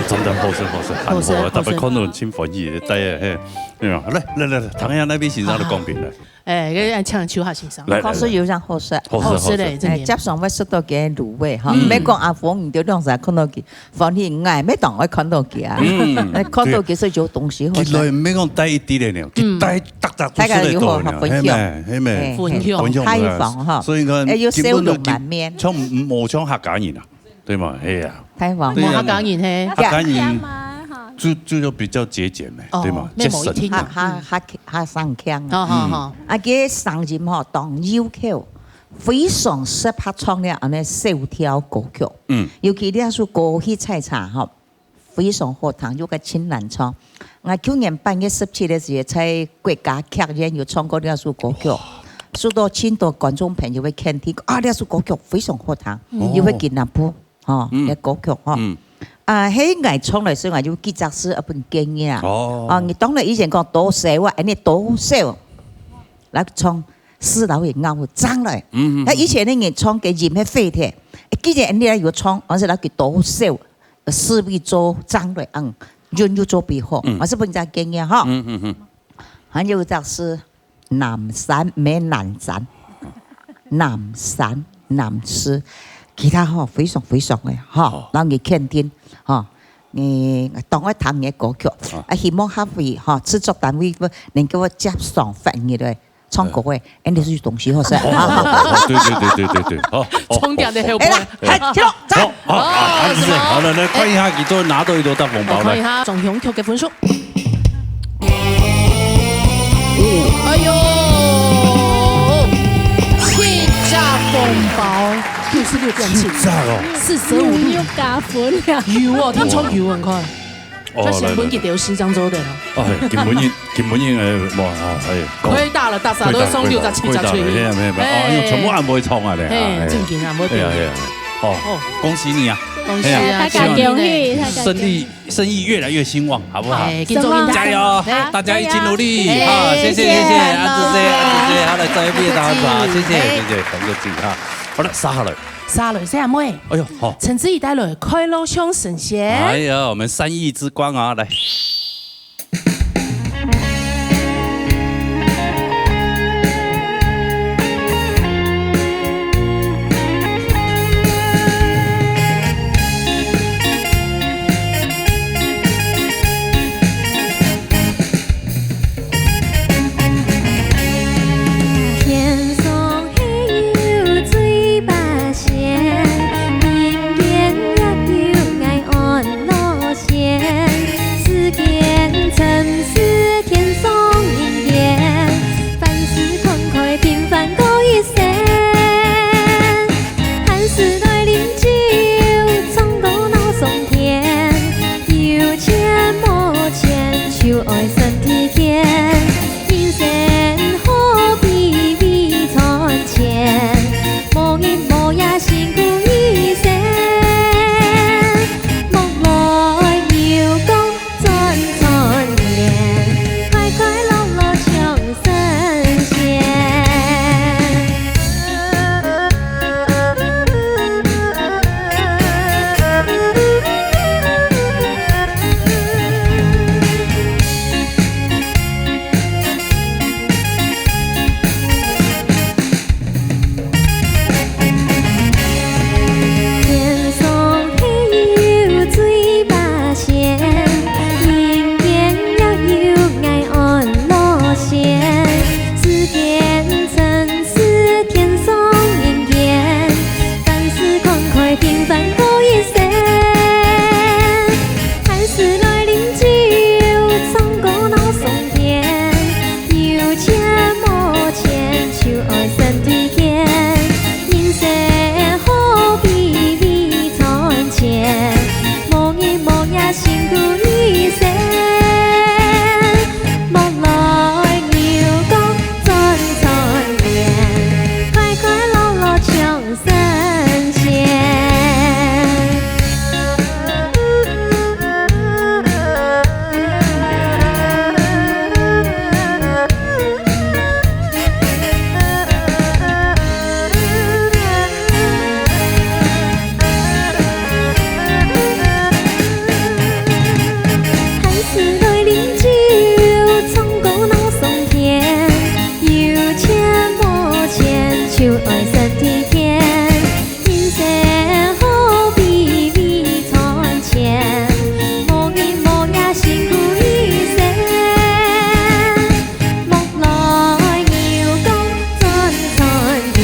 真的好吃，好吃，好吃，好吃。大家看到真歡喜，大家，嘿，對吧？來，來，來，來，唐陽那邊先生的公平了。 哎，該恁搶手下先生。來，來，來。確實有樣好食。好食，好食嘞，好食。哎，真个。接上會食到佢个滷味哈，嗯。毋係講阿峰，你就兩儕看到佢，歡喜，𠊎乜當愛看到佢啊。嗯，哎，看到佢係有東西好食。對。佢來毋係講帶一滴个呢，佢帶逐隻都食得到呢，大家有好好分享。係咩？係咩？哎，分享。分享，開放哈。所以講，哎，有笑容滿面。根本就像，無像客家人啊。 對嘛，係啊。大王。對啊。無客家人係。客家人，客家嘛，哈。就，就比較節儉嘛，哦，對嘛，節省嘛。客，客，客，客生腔啊。好，好，好。嗯。啊，佢个聲音吼，當幼口，非常適合唱了恁呢小調歌曲。嗯。尤其這首歌曲採茶吼，非常好聽，又个盡難唱。𠊎舊年八月十七个時節，在國家劇院有唱過這首歌曲，受到盡多觀眾朋友个肯定，啊，這首歌曲非常好聽，嗯。又會緊那部。 吼，嗯。个歌曲吼。嗯。啊，係𠊎唱來時，𠊎就幾隻字啊，分建議啊。哦。啊，你當然以前講多少啊，恁呢多少，來唱四樓也咬正來。嗯，嗯，嗯。那以前个人唱个音係飛忒，既然恁呢有唱，還係來佢多少，四位做正來，嗯，韻又做比好，嗯。還係分人家建議哈。嗯，嗯，嗯。還有一隻字， 南山，毋係南山，南山，南市，其他吼，非常非常个吼，哦。讓你肯定吼，你當愛聽你个歌曲，哦。啊，希望下回吼，製作單位能夠接上發你个唱歌个，恁樣就當適合噻。哦，哦，哦，對，對，對，對，對，對，好，好，重點的後背。好，好。哎，來，嗨，起來，走。好，好，好，好，是這樣，好了，來看一下，你都拿到幾多大紅包，來。我看一下總共得个分數。哎喲，七隻紅包，六十六點七，七隻哦。四捨五入。有加分了。有哦，聽說有，你看。 哦，這成本佢都有四張做的了。來，來。哎，今晡日，今晡日，哎，哇，哎，虧大了，大家都送六十七隻出去。虧大了，虧大了，嘿啊，嘿啊，哦，哎。因為全部人毋會衝啊咧，嘿，哎，正經啊，毋會變。哎呀，哎呀，哦，哦。恭喜你啊！恭喜啊，哎呀，大家恭喜，大家恭喜。生意，生意越來越興旺，好不好？哎，敬祝你大家。加油，哎，大家一起努力，加油。啊，謝謝，謝謝，謝謝。阿志姐，阿志姐，好，來，再一遍，大家好，謝謝，哎。謝謝，感謝自己哈。好了，續下來。 續下來，細阿妹。哎喲，好。陳子怡帶來快樂像神仙。哎呀，我們三億之光啊，來。 天上係有水八仙，人間也有𠊎安樂仙。世間塵世天上人間，凡事看開平凡過一生。 閒時來啉酒，唱歌鬧上天，有錢無錢就愛身體健。人生何必為賺錢，無日無夜辛苦一生。莫來憂國 賺賺錢，快快樂樂像神仙。 天上係有水八仙，人間也有𠊎安樂仙。世間塵世天上人間，凡事看開平凡過一生。 閒時來啉酒，唱歌鬧上天，有錢無錢就愛身體健。人生何必為賺錢，無日無夜辛苦一生。莫來憂國賺賺錢，快快樂樂像 神仙。 閒時來啉酒，唱歌鬧上天，有錢無錢就愛身體健。人生何必為賺錢，無日無夜辛苦一生。莫來憂國賺賺錢，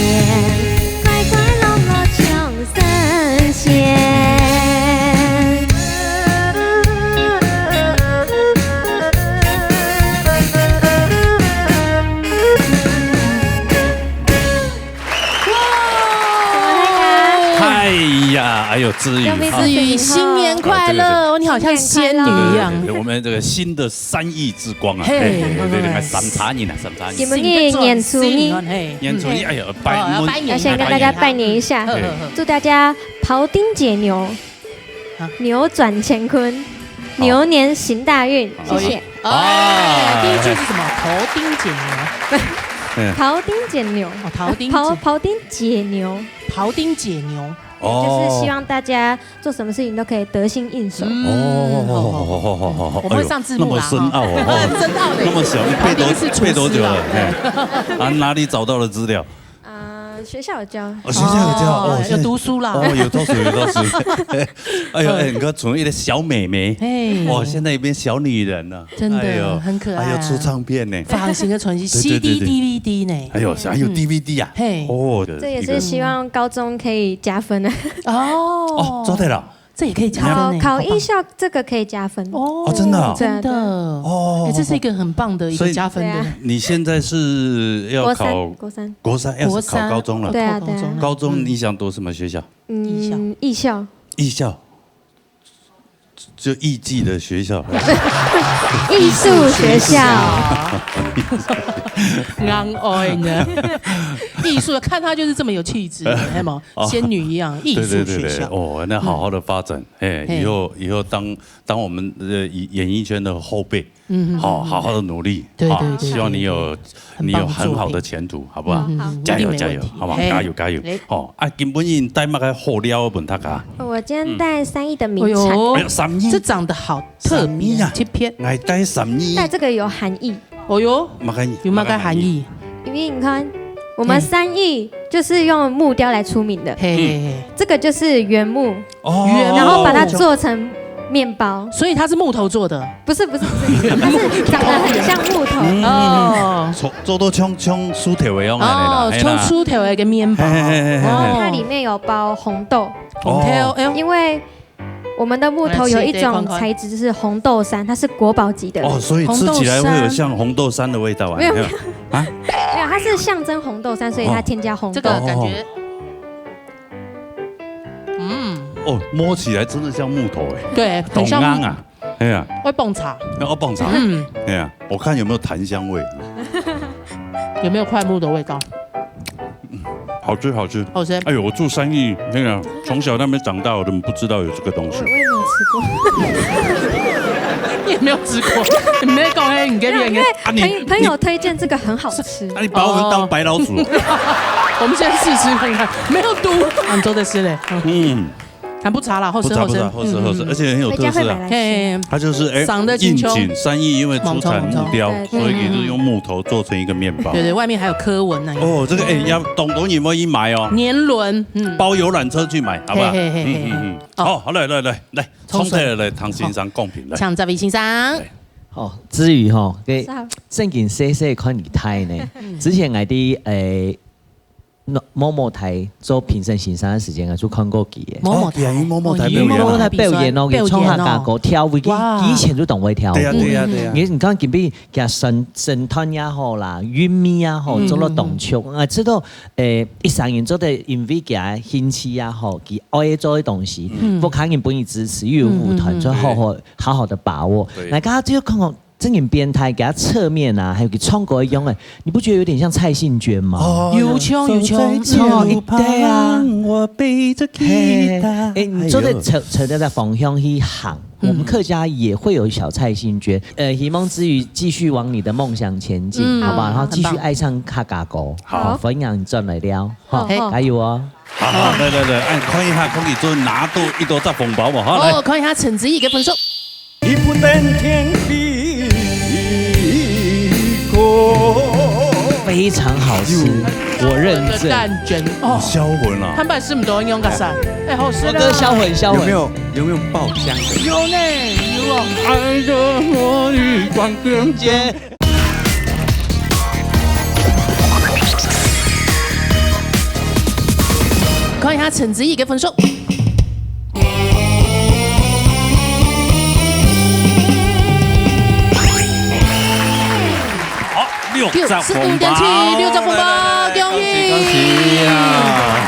快快樂樂像 神仙。 哎呀，哎喲，子瑜，有沒有哈。子瑜，新年快樂！啊，對，對，對。你好像仙女一樣。對，對，對，我們這個新的 三億之光啊，嘿，嘿，嘿，嘿，嘿，三叉年啊，三叉年。今晡日年初二。嘿。年初二，嗯。哎呀，拜，哦，要拜年。要先跟大家拜年一下，拜年。好，好，好。祝大家庖丁解牛，啊。扭轉乾坤，好。牛年行大運，謝謝。哦，啊。哎，第一句是什麼？庖丁解牛。嗯。庖丁解牛。哦，庖丁解，庖，庖丁解牛。庖丁解牛。 就是希望大家做什麼事情都可以得心應手。哦。嗯，好，好，好，好，好，好，好。我們會上字幕啦，哎喲，那麼深奧哦，哈。很深奧的。那麼小，你背多，一定是廚師啦。背多久了？嘿。啊，哪裡找到的資料？啊，学校有教。哦，学校有教，哦，哦，现在有读书啦。哦，有读书，有读书。哎呦，哎，你看从一个小妹妹，嘿。哦，现在变小女人了。真的，哎呦，很可爱啊。哎呦，出唱片呢。发行的传奇，对，对，对，对。C D、D V D呢。哎呦，还有嗯。D V D啊。嘿。哦，这也是希望高中可以加分的。哦。哦，做得了。这也可以加分呢，考，考艺校好棒。这个可以加分。哦，哦，真的哦。真的。对啊，对啊。哦。哎，这是一个很棒的一个加分的。对啊。你现在是要考国三，国三。国三，要是考高中了。国三，对啊，对啊。考高中了。高中你想读什么学校？嗯，艺校。艺校。艺校。就艺妓的学校。艺术学校。硬愛呢。艺术，看她就是这么有气质，有没有？哦。仙女一样，艺术学校。对，对，对，对。哦，那好好地发展。嗯。哎，嘿。以后，以后当，当我们的演，演艺圈的后辈，嗯，嗯，好，嗯，嗯。好好地努力，对，啊，对，对，希望你有，对，对。你有很好的前途，很棒的作品。好不好？嗯，嗯，嗯，加油，一定没问题。加油，好不好？嘿。加油，加油。哎。好，啊，今晡日帶麼个好料分大家？我今天带三义的名产。哎呦，哎呦，三义。这长得好特别，三义啊。切片。哎，带三义。带这个有含义。哦哟，么个意思？有么个含义？因为你看，我们三义就是用木雕来出名的，嘿，嘿，嘿。这个就是原木，哦。原木。然后把它做成面包。所以它是木头做的？不是，不是，不是，它是长得很像木头。嗯。哦。做，做到像，像树头个样仔啦，哦，嘿啦。像树头个面包。嘿，嘿，嘿，嘿，嘿。哦。它里面有包红豆。红豆，哦。哎呦。因为我们的木头有一种材质是红豆杉，它是国宝级的。哦，所以吃起来会有像红豆杉的味道啊？没有，你看。啊？没有，它是象征红豆杉，所以它添加红豆。这个感觉，哦。嗯。哦，摸起来真的像木头哎。对，很像木头。懂啊。哎呀。会蹦茶。要蹦茶。嗯。哎呀，我看有没有檀香味。有没有快木的味道？好吃，好吃。好吃。哎呦，我住三义，那个，从小那边长大，我都不知道有这个东西。我，我也没有吃过。你也没有吃过，你没讲，哎，你给别人。没有，因为啊，你，朋，朋友推荐这个很好吃。那你把我们当白老鼠哦？哦。我们现在试吃看看，没有毒。啊，你做得吃嘞。嗯。嗯。 还不错啦，好食，不错，好食。不错，好食，好食，嗯，嗯，嗯。而且很有特色啊。回家会买来吃。嘿。它就是，哎，赏得金秋。应景，三义因为出产木雕，猛冲，猛冲。对，对。所以也是用木头做成一个面包。对，对，外面还有刻纹那样。哦，这个，哎，嗯。要懂，懂你们一买哦。年轮，嗯。包游览车去买，好不好？嘿，嘿，嘿，嘿，嗯，嗯，嗯。哦。好，好，来，来，来，来，冲出来。冲出来，来，唐先生讲评，来。请这位先生。来。哦，子瑜吼，个是啊。正经细细看你睇呢。嗯。之前我在，诶， 嬷，嬷嬷臺做评审先生个時間，𠊎就看過佢个。嬷嬷臺。哦，佢有嬷嬷臺表演啊。哦，佢有嬷嬷臺表演哦，佢唱客家歌，跳舞，佢，哇。佢以前就當會跳舞。對啊，對啊，對啊。你，你看今晡日佢身，身段也好啦，韻味也好，嗯。做到當足。啊，知道，誒，一生人做得因為佢个興趣也好，佢愛做个東西，嗯。屋下人分佢支持，又有舞團，嗯，嗯，嗯。就好好，好好地把握。對。那剛剛就看到 正經變態，佢个側面啊，還有佢唱歌个樣仔，你不覺得有點像蔡幸娟嗎？哦，有像，有像。所在就哦，一對啊。讓我背著吉他。嘿，嘿，嘿。誒，你做得朝，哎喲。朝這個方向去行，嗯。我們客家也會有小蔡幸娟。呃，希望子瑜繼續往你的夢想前進，嗯。好不好？然後繼續愛上客家歌。好。好，歡迎你轉來尞，好，好。加油哦。好，好，來，來，來，哎，看一下，空氣中拿到一多隻紅包無，哈，來。哦，看一下陳子怡个分數。 一步登天的歌。非常好吃，有。我認證。蛋卷，哦。銷魂啊。坦白食毋到，用个啥？哎，好食啦。我哥銷魂，銷魂。有沒有，有沒有爆香的？有呢，有哦。愛的魔力光点点。 看一下陳子怡个分數。好，六十紅包，六十五點七，六十紅包，恭喜，恭喜，恭喜啊！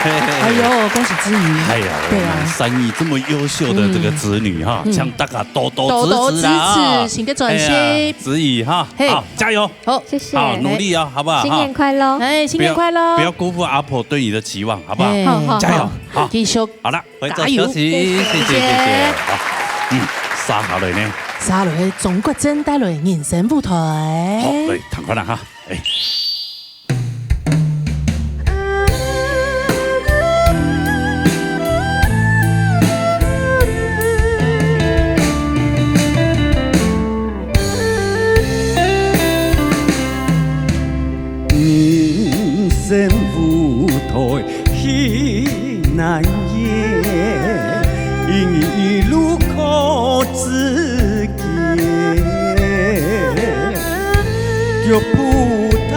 嘿，嘿，嘿。哎喲，恭喜子怡。哎呀，對啊。我們三義這麼優秀的這個子女哈，嗯。請大家多多支持啦。多多支持，新的專輯。哎呀，子怡哈，嘿。好，加油。 好。謝謝。好，努力哦，好不好？新年快樂。哈。哎，新年快樂。不要，不要辜負阿婆對你的期望，好不好？哎。好，好，加油，好。好。繼續。好了，回座休息，加油。謝謝，謝謝，謝謝。謝謝。好，嗯，接下來呢？接下來，鍾國珍帶來人生舞台。好，來，聽看啦哈。哎。 人生舞台去南雁，一路靠自己。腳步踏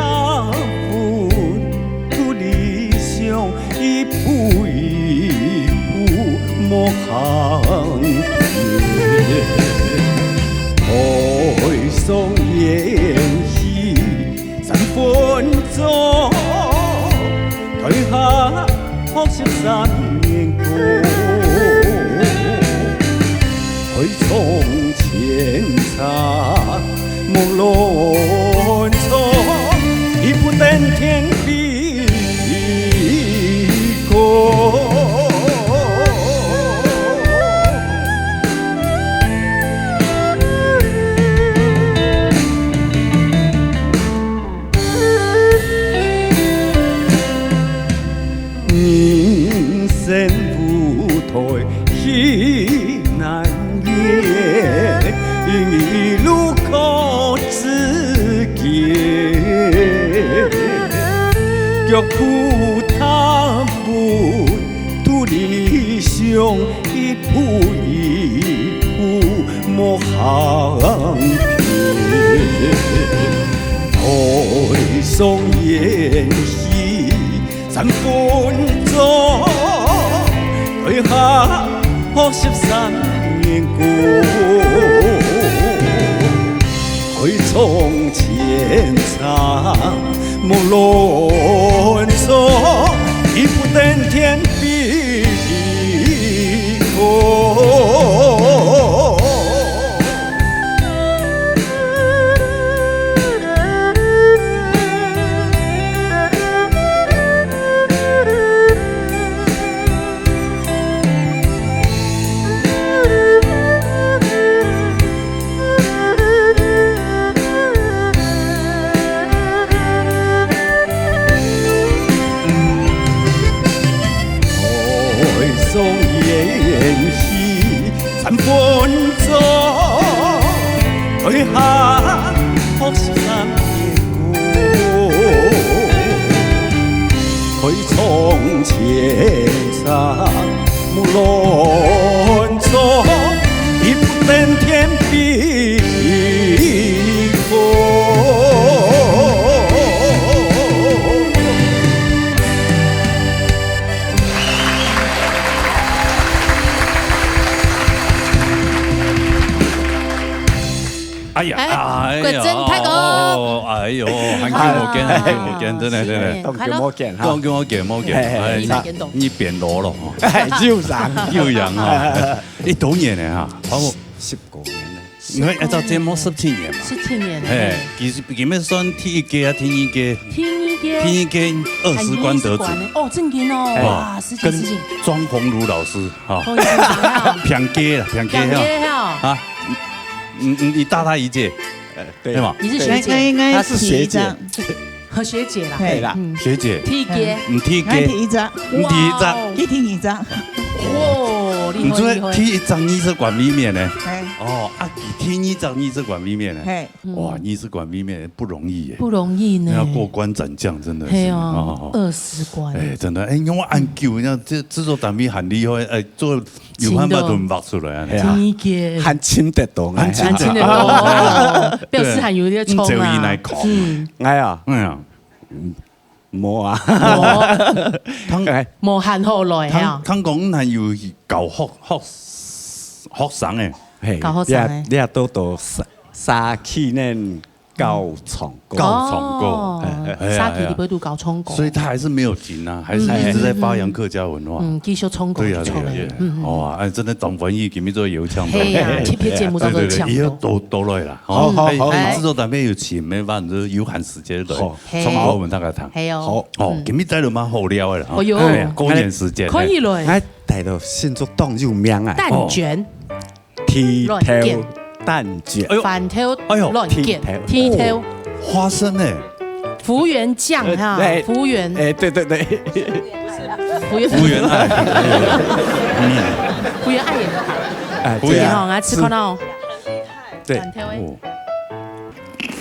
穩土地上，一步一步莫行偏。海上演戲， 三分鐘，台下學習三年功。海上千山莫亂闯，一步登天飛高。 人生舞台戲难演，一路靠自己。脚步踏稳土地上，一步一步莫行偏。台上演戏， 三分鐘，台下學習三年功。海上千山莫亂闯，一步登天飛高。 台上演戏，三分鐘，台下學習三年功。海上千山莫亂闯，一步登天飛高。 哎呀，哎，哎呀，郭珍大哥。哦，哎喲，還久無見，還久無見，真的，真的。是，當久無見哈。當久無見，無見，嘿，嘿，哎，你，你變老了哈。哎，又長。又長哈。哎，多年了哈，差不多。十五年了。你看，哎，到節目十七年嘛。十七年了。嘿，其實，其實算第一屆啊，第二屆。第二屆。第二屆二十冠得主。哦，正經哦，哎，哇，十七，十七。跟莊宏儒老師哈。哦，有影啊。平屆啦，平屆哈。平屆哈。啊， 你，你，你大他一屆，呃，對。對吧？你是學姐。那，那應該她是學姐。提一張。和學姐啦。嘿。對啦。嗯。學姐。第一屆。嗯，第一屆。我提一張。你提一張。哇哦。佢提二張。哦，厲害，你做，厲害。提一張二十冠未免呢？嘿。哦，啊，佢提二張二十冠未免呢？嘿。嗯。哇，二十冠未免不容易耶。不容易呢。那要過關斬將，真的是。嘿哦，哦，哦。二十冠。哎，真的，哎，你看恁久，人家這製作單位很厲害，哎，做 有辦法同畫出來啊。係啊。真个。還尋得到，還尋得到，哦，表示還有一個衝啊。嗯，就以來講。嗯。哎呀，哎呀。無啊。無。哎。無閒好來啊。聽，聽講還有教學，學，學生誒。嘿，教學生誒。你也，你也都到社，社區呢 教唱歌。教唱歌。哦，哎，哎，哎，社區裡背都教唱歌。所以他還是沒有停啊，還是一直在發揚客家文化。嗯，嗯，嗯，繼續唱歌，對呀，對呀，繼續唱，對呀。嗯，嗯。哇，哎，真的當歡喜，今日做有請到。係啊，特別節目當中有請到。對，對，對，以後多，多來啦，吼。好，好，哎，好，哎，好。製作單位有請，沒辦法，就是有閒時間來，好。係。唱歌分大家聽。係哦。好。哦，嗯。今日帶了蠻好料的啦，吼。哎喲。哎，過年時間，可以了。哎，帶到新竹當有名啊。蛋捲。哦。 剃頭蛋捲。哎喲。番頭，哎喲。卵捲，剃頭。剃頭。哦，花生欸。福圓醬哈，呃，對。福圓。哎，對，對，對。福圓。福圓愛。嗯。福圓愛也。哎，福圓。對啊。好，來吃看哦。對。番頭欸。哦。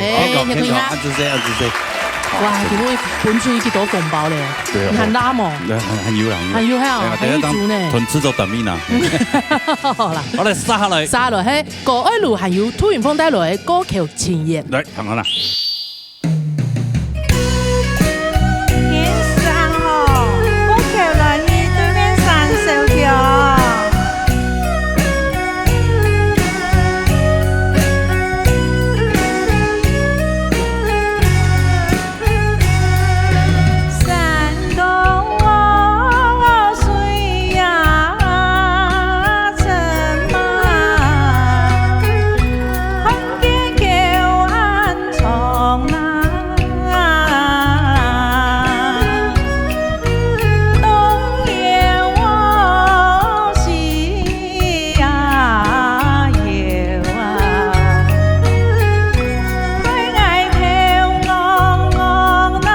嘿，嘿，健康，健康，嘿，健康。恁仔細，恁仔細。哇，今晡日分出去幾多紅包咧？對啊。你還拉無？很，很有啦，很有。很有哈，哎呀，等下當很有足呢。同製作單位拿。好啦。好，來，續下來。續下來，嘿，高愛路還有杜雲鳳帶來个歌曲情緣。來，聽下啦。 天上哦，過橋來，你對面山小橋。山東哦，水呀，怎麼看見橋岸 長啊，東搖西搖啊，害𠊎頭戇戇啊。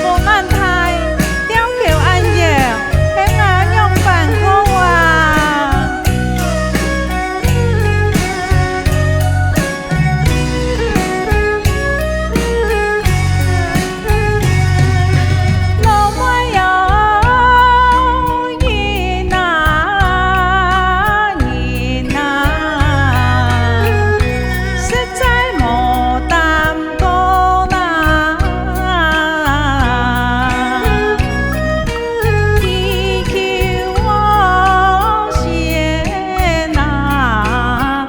無問題，吊橋恁遠， 係𠊎仰般過啊？老妹喲，人啊，人啊，實在無擔 當啊，祈求哦，仙啊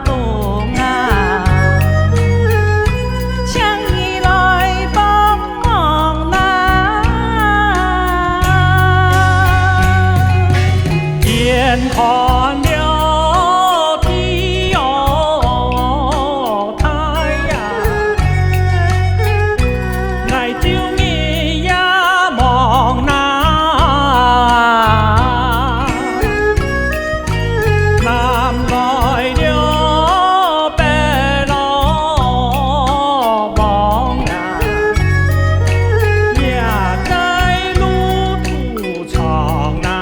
公啊，請你來幫忙啊。眼看了地哦， 大呀，𠊎就日夜望啊，南來了北落望啊，也在路途 長啊。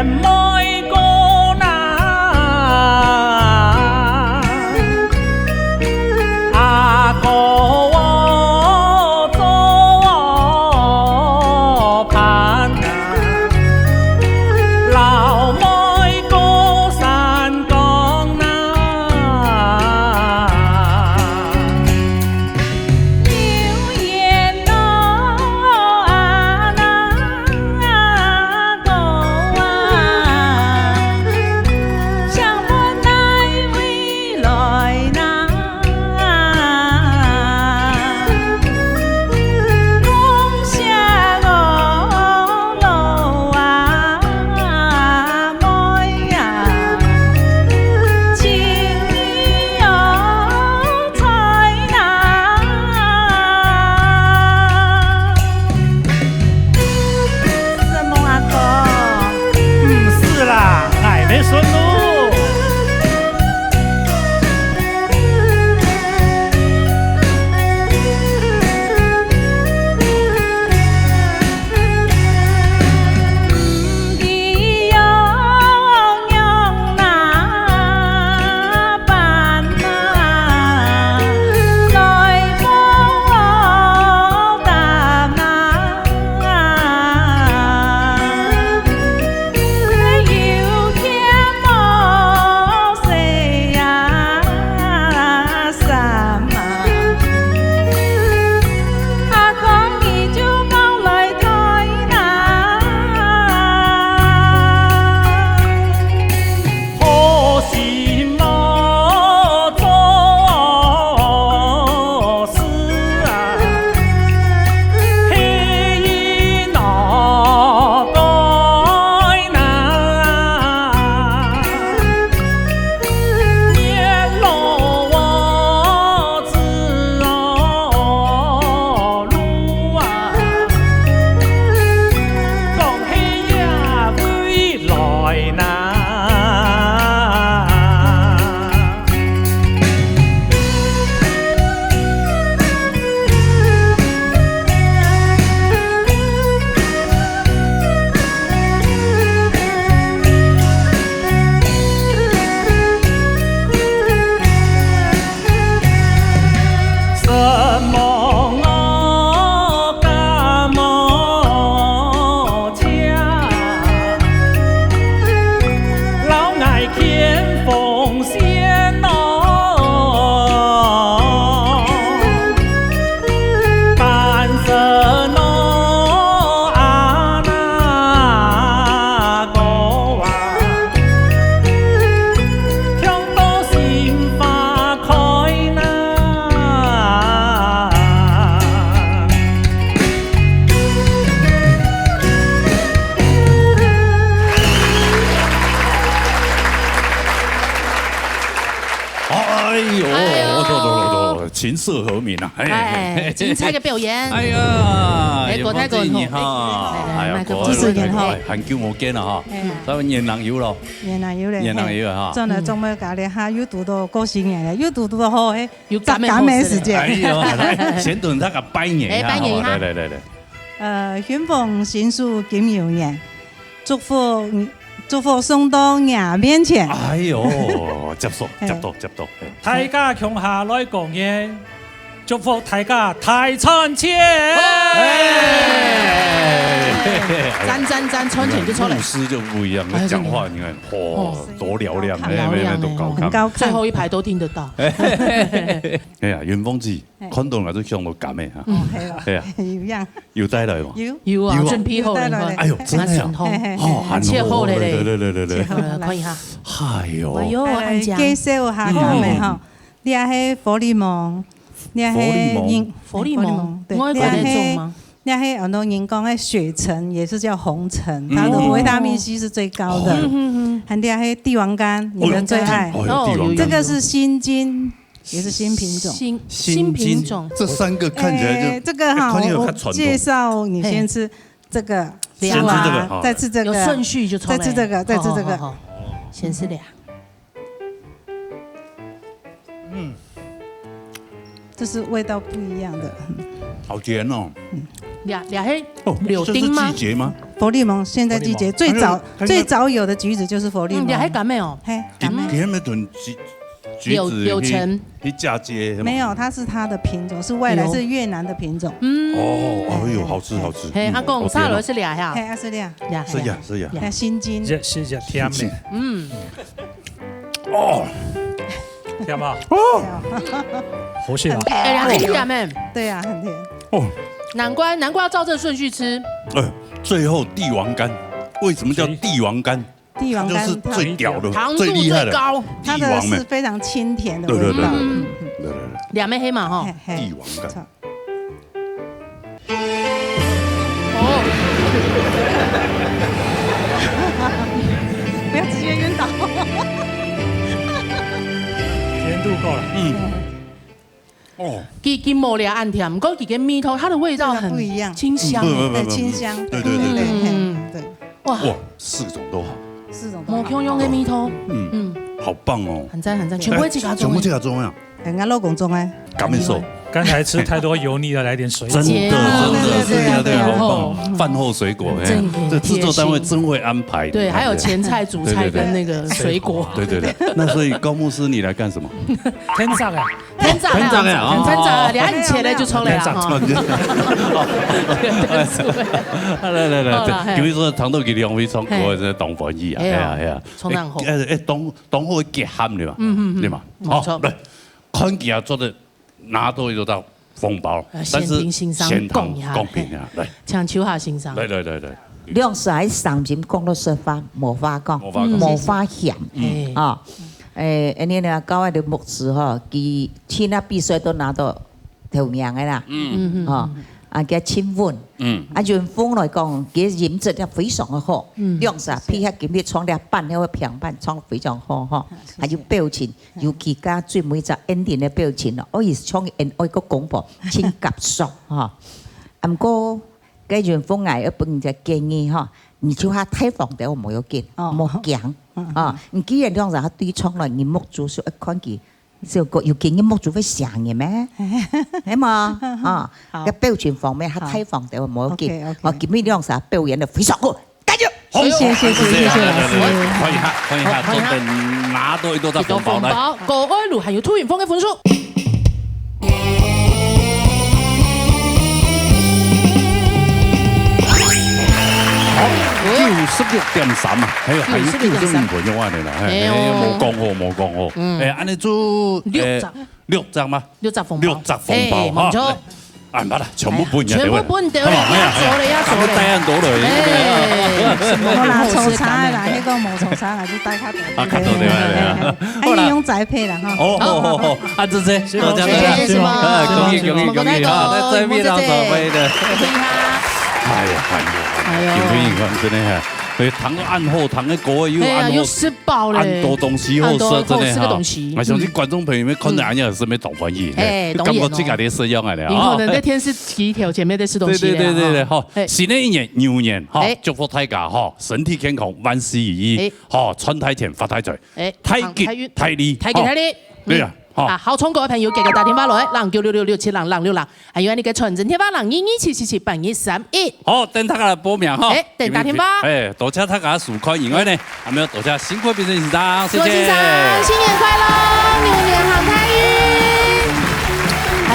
妹哥呐，阿哥哦，做伴啊，老妹哥山崗呐。承蒙阿哥。毋使啦，𠊎个孫路。哎喲，哎喲。走，走，走，走，琴瑟和鸣啊！哎，哎，精彩个表演。哎呀，哎，國泰國泰國你好。哎，哎，哎，哎，哎，哎，還久無見了哈。哎。咱年人有咯。年人有咧，年人有啊哈。嘿，轉來中美隔離哈，又堵到過新年了，又堵到好，嘿，有感恩時間。哎喲，來，先同大家拜年一下，哎，拜年一下。好，來，來，來，來。呃，新豐新壽金牛年，祝福，祝福送到你面前。哎喲，接受，嘿。接到，接到，嘿。大家共下來過年，祝福大家大賺錢。哎。讚，讚，讚，賺錢就出來。牧師就不一樣，哎，講話你看，哦，哦。多嘹亮，嘹亮欸。哎，沒，沒，都高亢。很高亢。最後一排都聽得到。哎呀，雲峰姐， 嘿。看到𠊎就想到柑仔哈。嗯，係哦。係啊。有影。有帶來無？有。有啊，有啊。準備好了，有帶來了。哎喲，真的啊。蠻順風。嘿，嘿，嘿。哦，還好。切好了咧。來，來，來，來，來。切好了，看一下。哎喲。哎喲，來，恁靚。介紹一下柑仔哈。嗯。這係火檸檬，這係火檸檬。人，火檸檬，火檸檬，對，外國的種嗎？這係，這係很多人講的血橙，也是叫紅橙，它的維他命C是最高的。嗯。嗯，嗯，嗯。還有這係帝王柑，你的最愛。哦，有帝王柑。哦，有，有，有。這個是新金 也是新品種。新，新品種。新金，這三個看起來就，欸，這個哈，看起來有較傳統。我，我介紹你先吃這個，嘿。先吃這個，是吧？好。再吃這個，有順序就出來。再吃這個，再吃這個。好，好，好，好。先吃這個。嗯。這是味道不一樣的。好甜哦。嗯。這，這係，哦，柳丁嗎？這是季節嗎？佛利蒙，现在季节最早，还有，还有最早有的橘子就是佛利蒙。嗯，你还敢没有？嘿，敢没？今，今日同橘，橘子有，有成。去，去嫁接，是吗？没有，它是它的品种，是外来，有。是越南的品种。嗯。哦，哎呦，好吃，好吃。嘿，嗯，阿公，好甜哦。沙螺是俩呀？嘿，啊，是俩。俩，是呀，是呀。那心经。这是这甜的。嗯。哦。甜吗？哦。好吃啊。哎，两个甜的。对啊，很甜。哦。难怪，难怪要照这个顺序吃。哎，最后帝王柑，为什么叫帝王柑？帝王柑它就是最屌的、糖度最厉害的最高。它的是非常清甜的味道。对，对，对，对。嗯。对，对，对。两妹黑嘛哈。嘿，嘿。帝王柑。 哦。不要直接晕倒。甜度够了。嗯。哦。佢，佢無了恁甜，毋過佢个味道，它的味道很真的不一样。清香欸。嗯，不，不，不，不，很清香。对，对，对，对。嗯。对。哇。哇，四种都好。四种都好。無共樣的味道。嗯。嗯。好棒哦。很赞，很赞，全部自家种的。哎，全部自家种啊。 哎，我老公种的。感受。刚才吃太多油腻了，来点水果。真的，真的，对啊，对啊，对啊，好棒。饭后水果，哎，真的，这制作单位真会安排。对，还有前菜、主菜跟那个水果。对，对，对。那所以高牧师，你来干什么？添汁啊。添汁啊，添汁啊，哦。添汁啊，你看你切了就出来了哈。添汁。来，来，来，好啦，嘿。对，因为说糖豆给两位唱歌，嘿。真的当欢喜啊，哎呀，哎呀，哎呀。唱得好。哎，哎，当，当好结合对吧？嗯，嗯，嗯。对嘛？没错。好，来。 看佢啊做得拿到一道红包，呃，但是先聽先生講一下，先聽講評啊，嘿。來。請秋霞先生。來，來，來，來。兩儕三人講老實話，無話講，無話講。無話嫌。嗯。嘿。啊，誒，恁呢呢，教會个牧師吼，佢去那比賽都拿到頭名个啦。嗯。嗯，嗯，吼，嗯。啊，佢真穩。嗯。啊，雲峰來講，佢音質也非常个好。嗯。兩儕配合今日唱了半个平板，唱得非常好吼。啊，謝謝。還有表情， 尤其甲最尾隻ending个表情咯，我也是像因為个廣播，真合適吼。啊，毋過，該雲峰𠊎要分你一個建議吼，你就較大方點，無要緊，哦。莫驚，嗯，哦，嗯。你既然這樣子，對唱了，你目珠是會看佢，這個有經驗目珠會想你咩？係無？啊，好。該表情方面，較大方點，無要緊。好。OK，OK。哦，今日這樣子表演得非常好。 加油！好，謝謝，謝謝，謝謝老師。來，來，來，來，看一下，看一下，好，看一下。做得拿到幾多隻紅包來。幾多紅包？高愛路還有杜雲峰个分數。好，九十六點三啊，還有，還有九十六點三。九十六點三。九十五分鐘啊，你啦，嘿，哎喲。嘿，無講好，無講好。嗯。哎，恁呢就，六隻。哎， 六隻嗎？六隻紅包。六隻紅包，嘿，哈，無錯。來，恁樣啦，全部分人，哎呀，全部分人，對不對？好，哎呀，哎呀，做了呀，做了。他們帶很多了，哎，無啦，抽查的啦，那個無抽查的就帶較多。啊，較多對吧？對啊。哎，好啦。你用宅配啦，哈。哦，好，好，好，啊，這些，多謝，多謝，謝謝，謝謝，啊，恭喜，恭喜，恭喜，好，來，這邊老長輩的。恭喜他。哎呀，哎呀，哎喲。恭喜你，真的哈。哎，糖个恁好，糖个高个又恁好。哎呀，又食飽了。恁多東西好食，恁多好食个東西。真的哈。我相信觀眾朋友們看到恁樣也是沒當歡喜。嗯。 哎，就感覺自家在食樣仔了，有可能在電視機頭前面在食東西了，對，對，對，對，對，哈。好，嘿。新的一年，牛年，哈，哎。祝福大家，哈，身體健康，萬事如意，哎。哈，賺大錢，發大財，哎，大吉大利，大吉大利，哈。對啊，嗯。哈。啊，好唱歌个朋友，記得打電話來，零九六六六七零零六零，還有𠊎个傳真電話，零二二七七七八二三一。好，等大家來報名，哈。哎，等打電話。哎，多謝大家收看，因為呢， 還有多謝辛苦評審先生，謝謝。辛苦先生，新年快樂，牛年行大運。哎，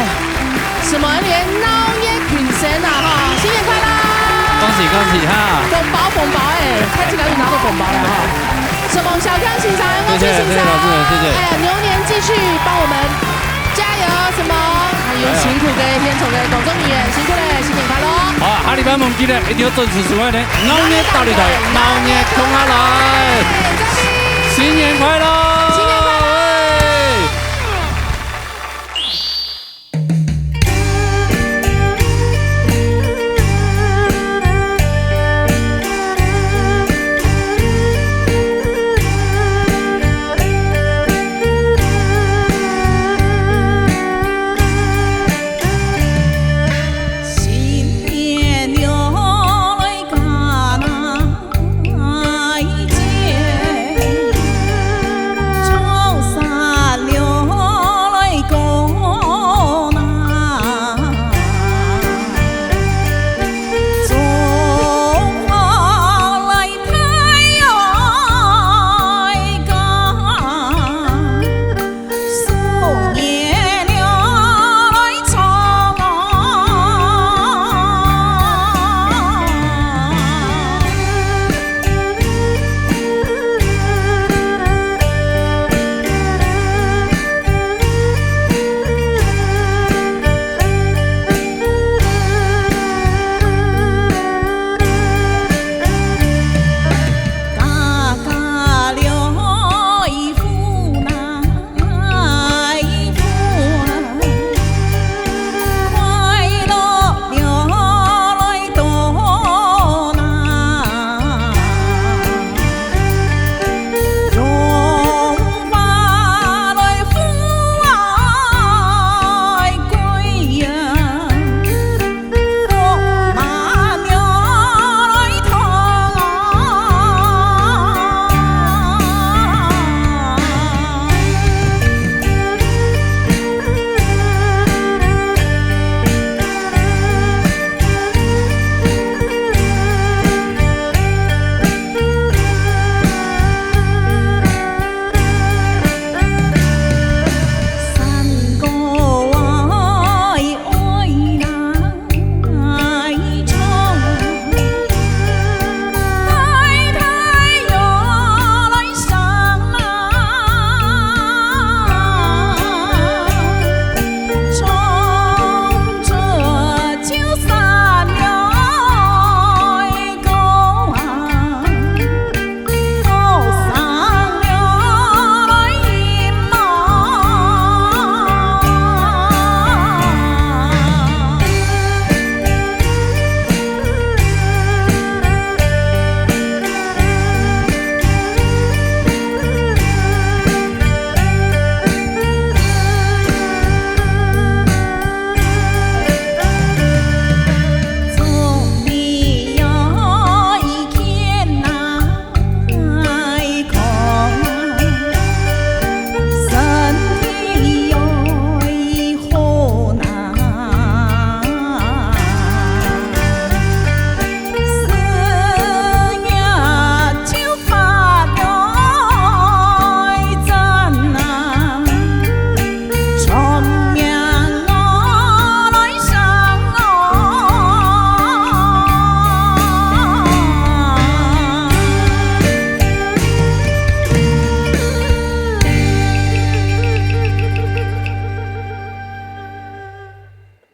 什麼連鬧熱群生啊哈，新年快樂！恭喜恭喜哈！紅包紅包哎，看這個又拿到紅包了哈。什麼小江先生，謝謝謝謝老師們，謝謝。哎呀，牛年繼續幫我們 加油，什麼？還有辛苦个現場个工作人員，辛苦了，新年快樂！好，下禮拜毋記得一定要準時收看呢，鬧熱大擂台，鬧熱共下來，新年快樂！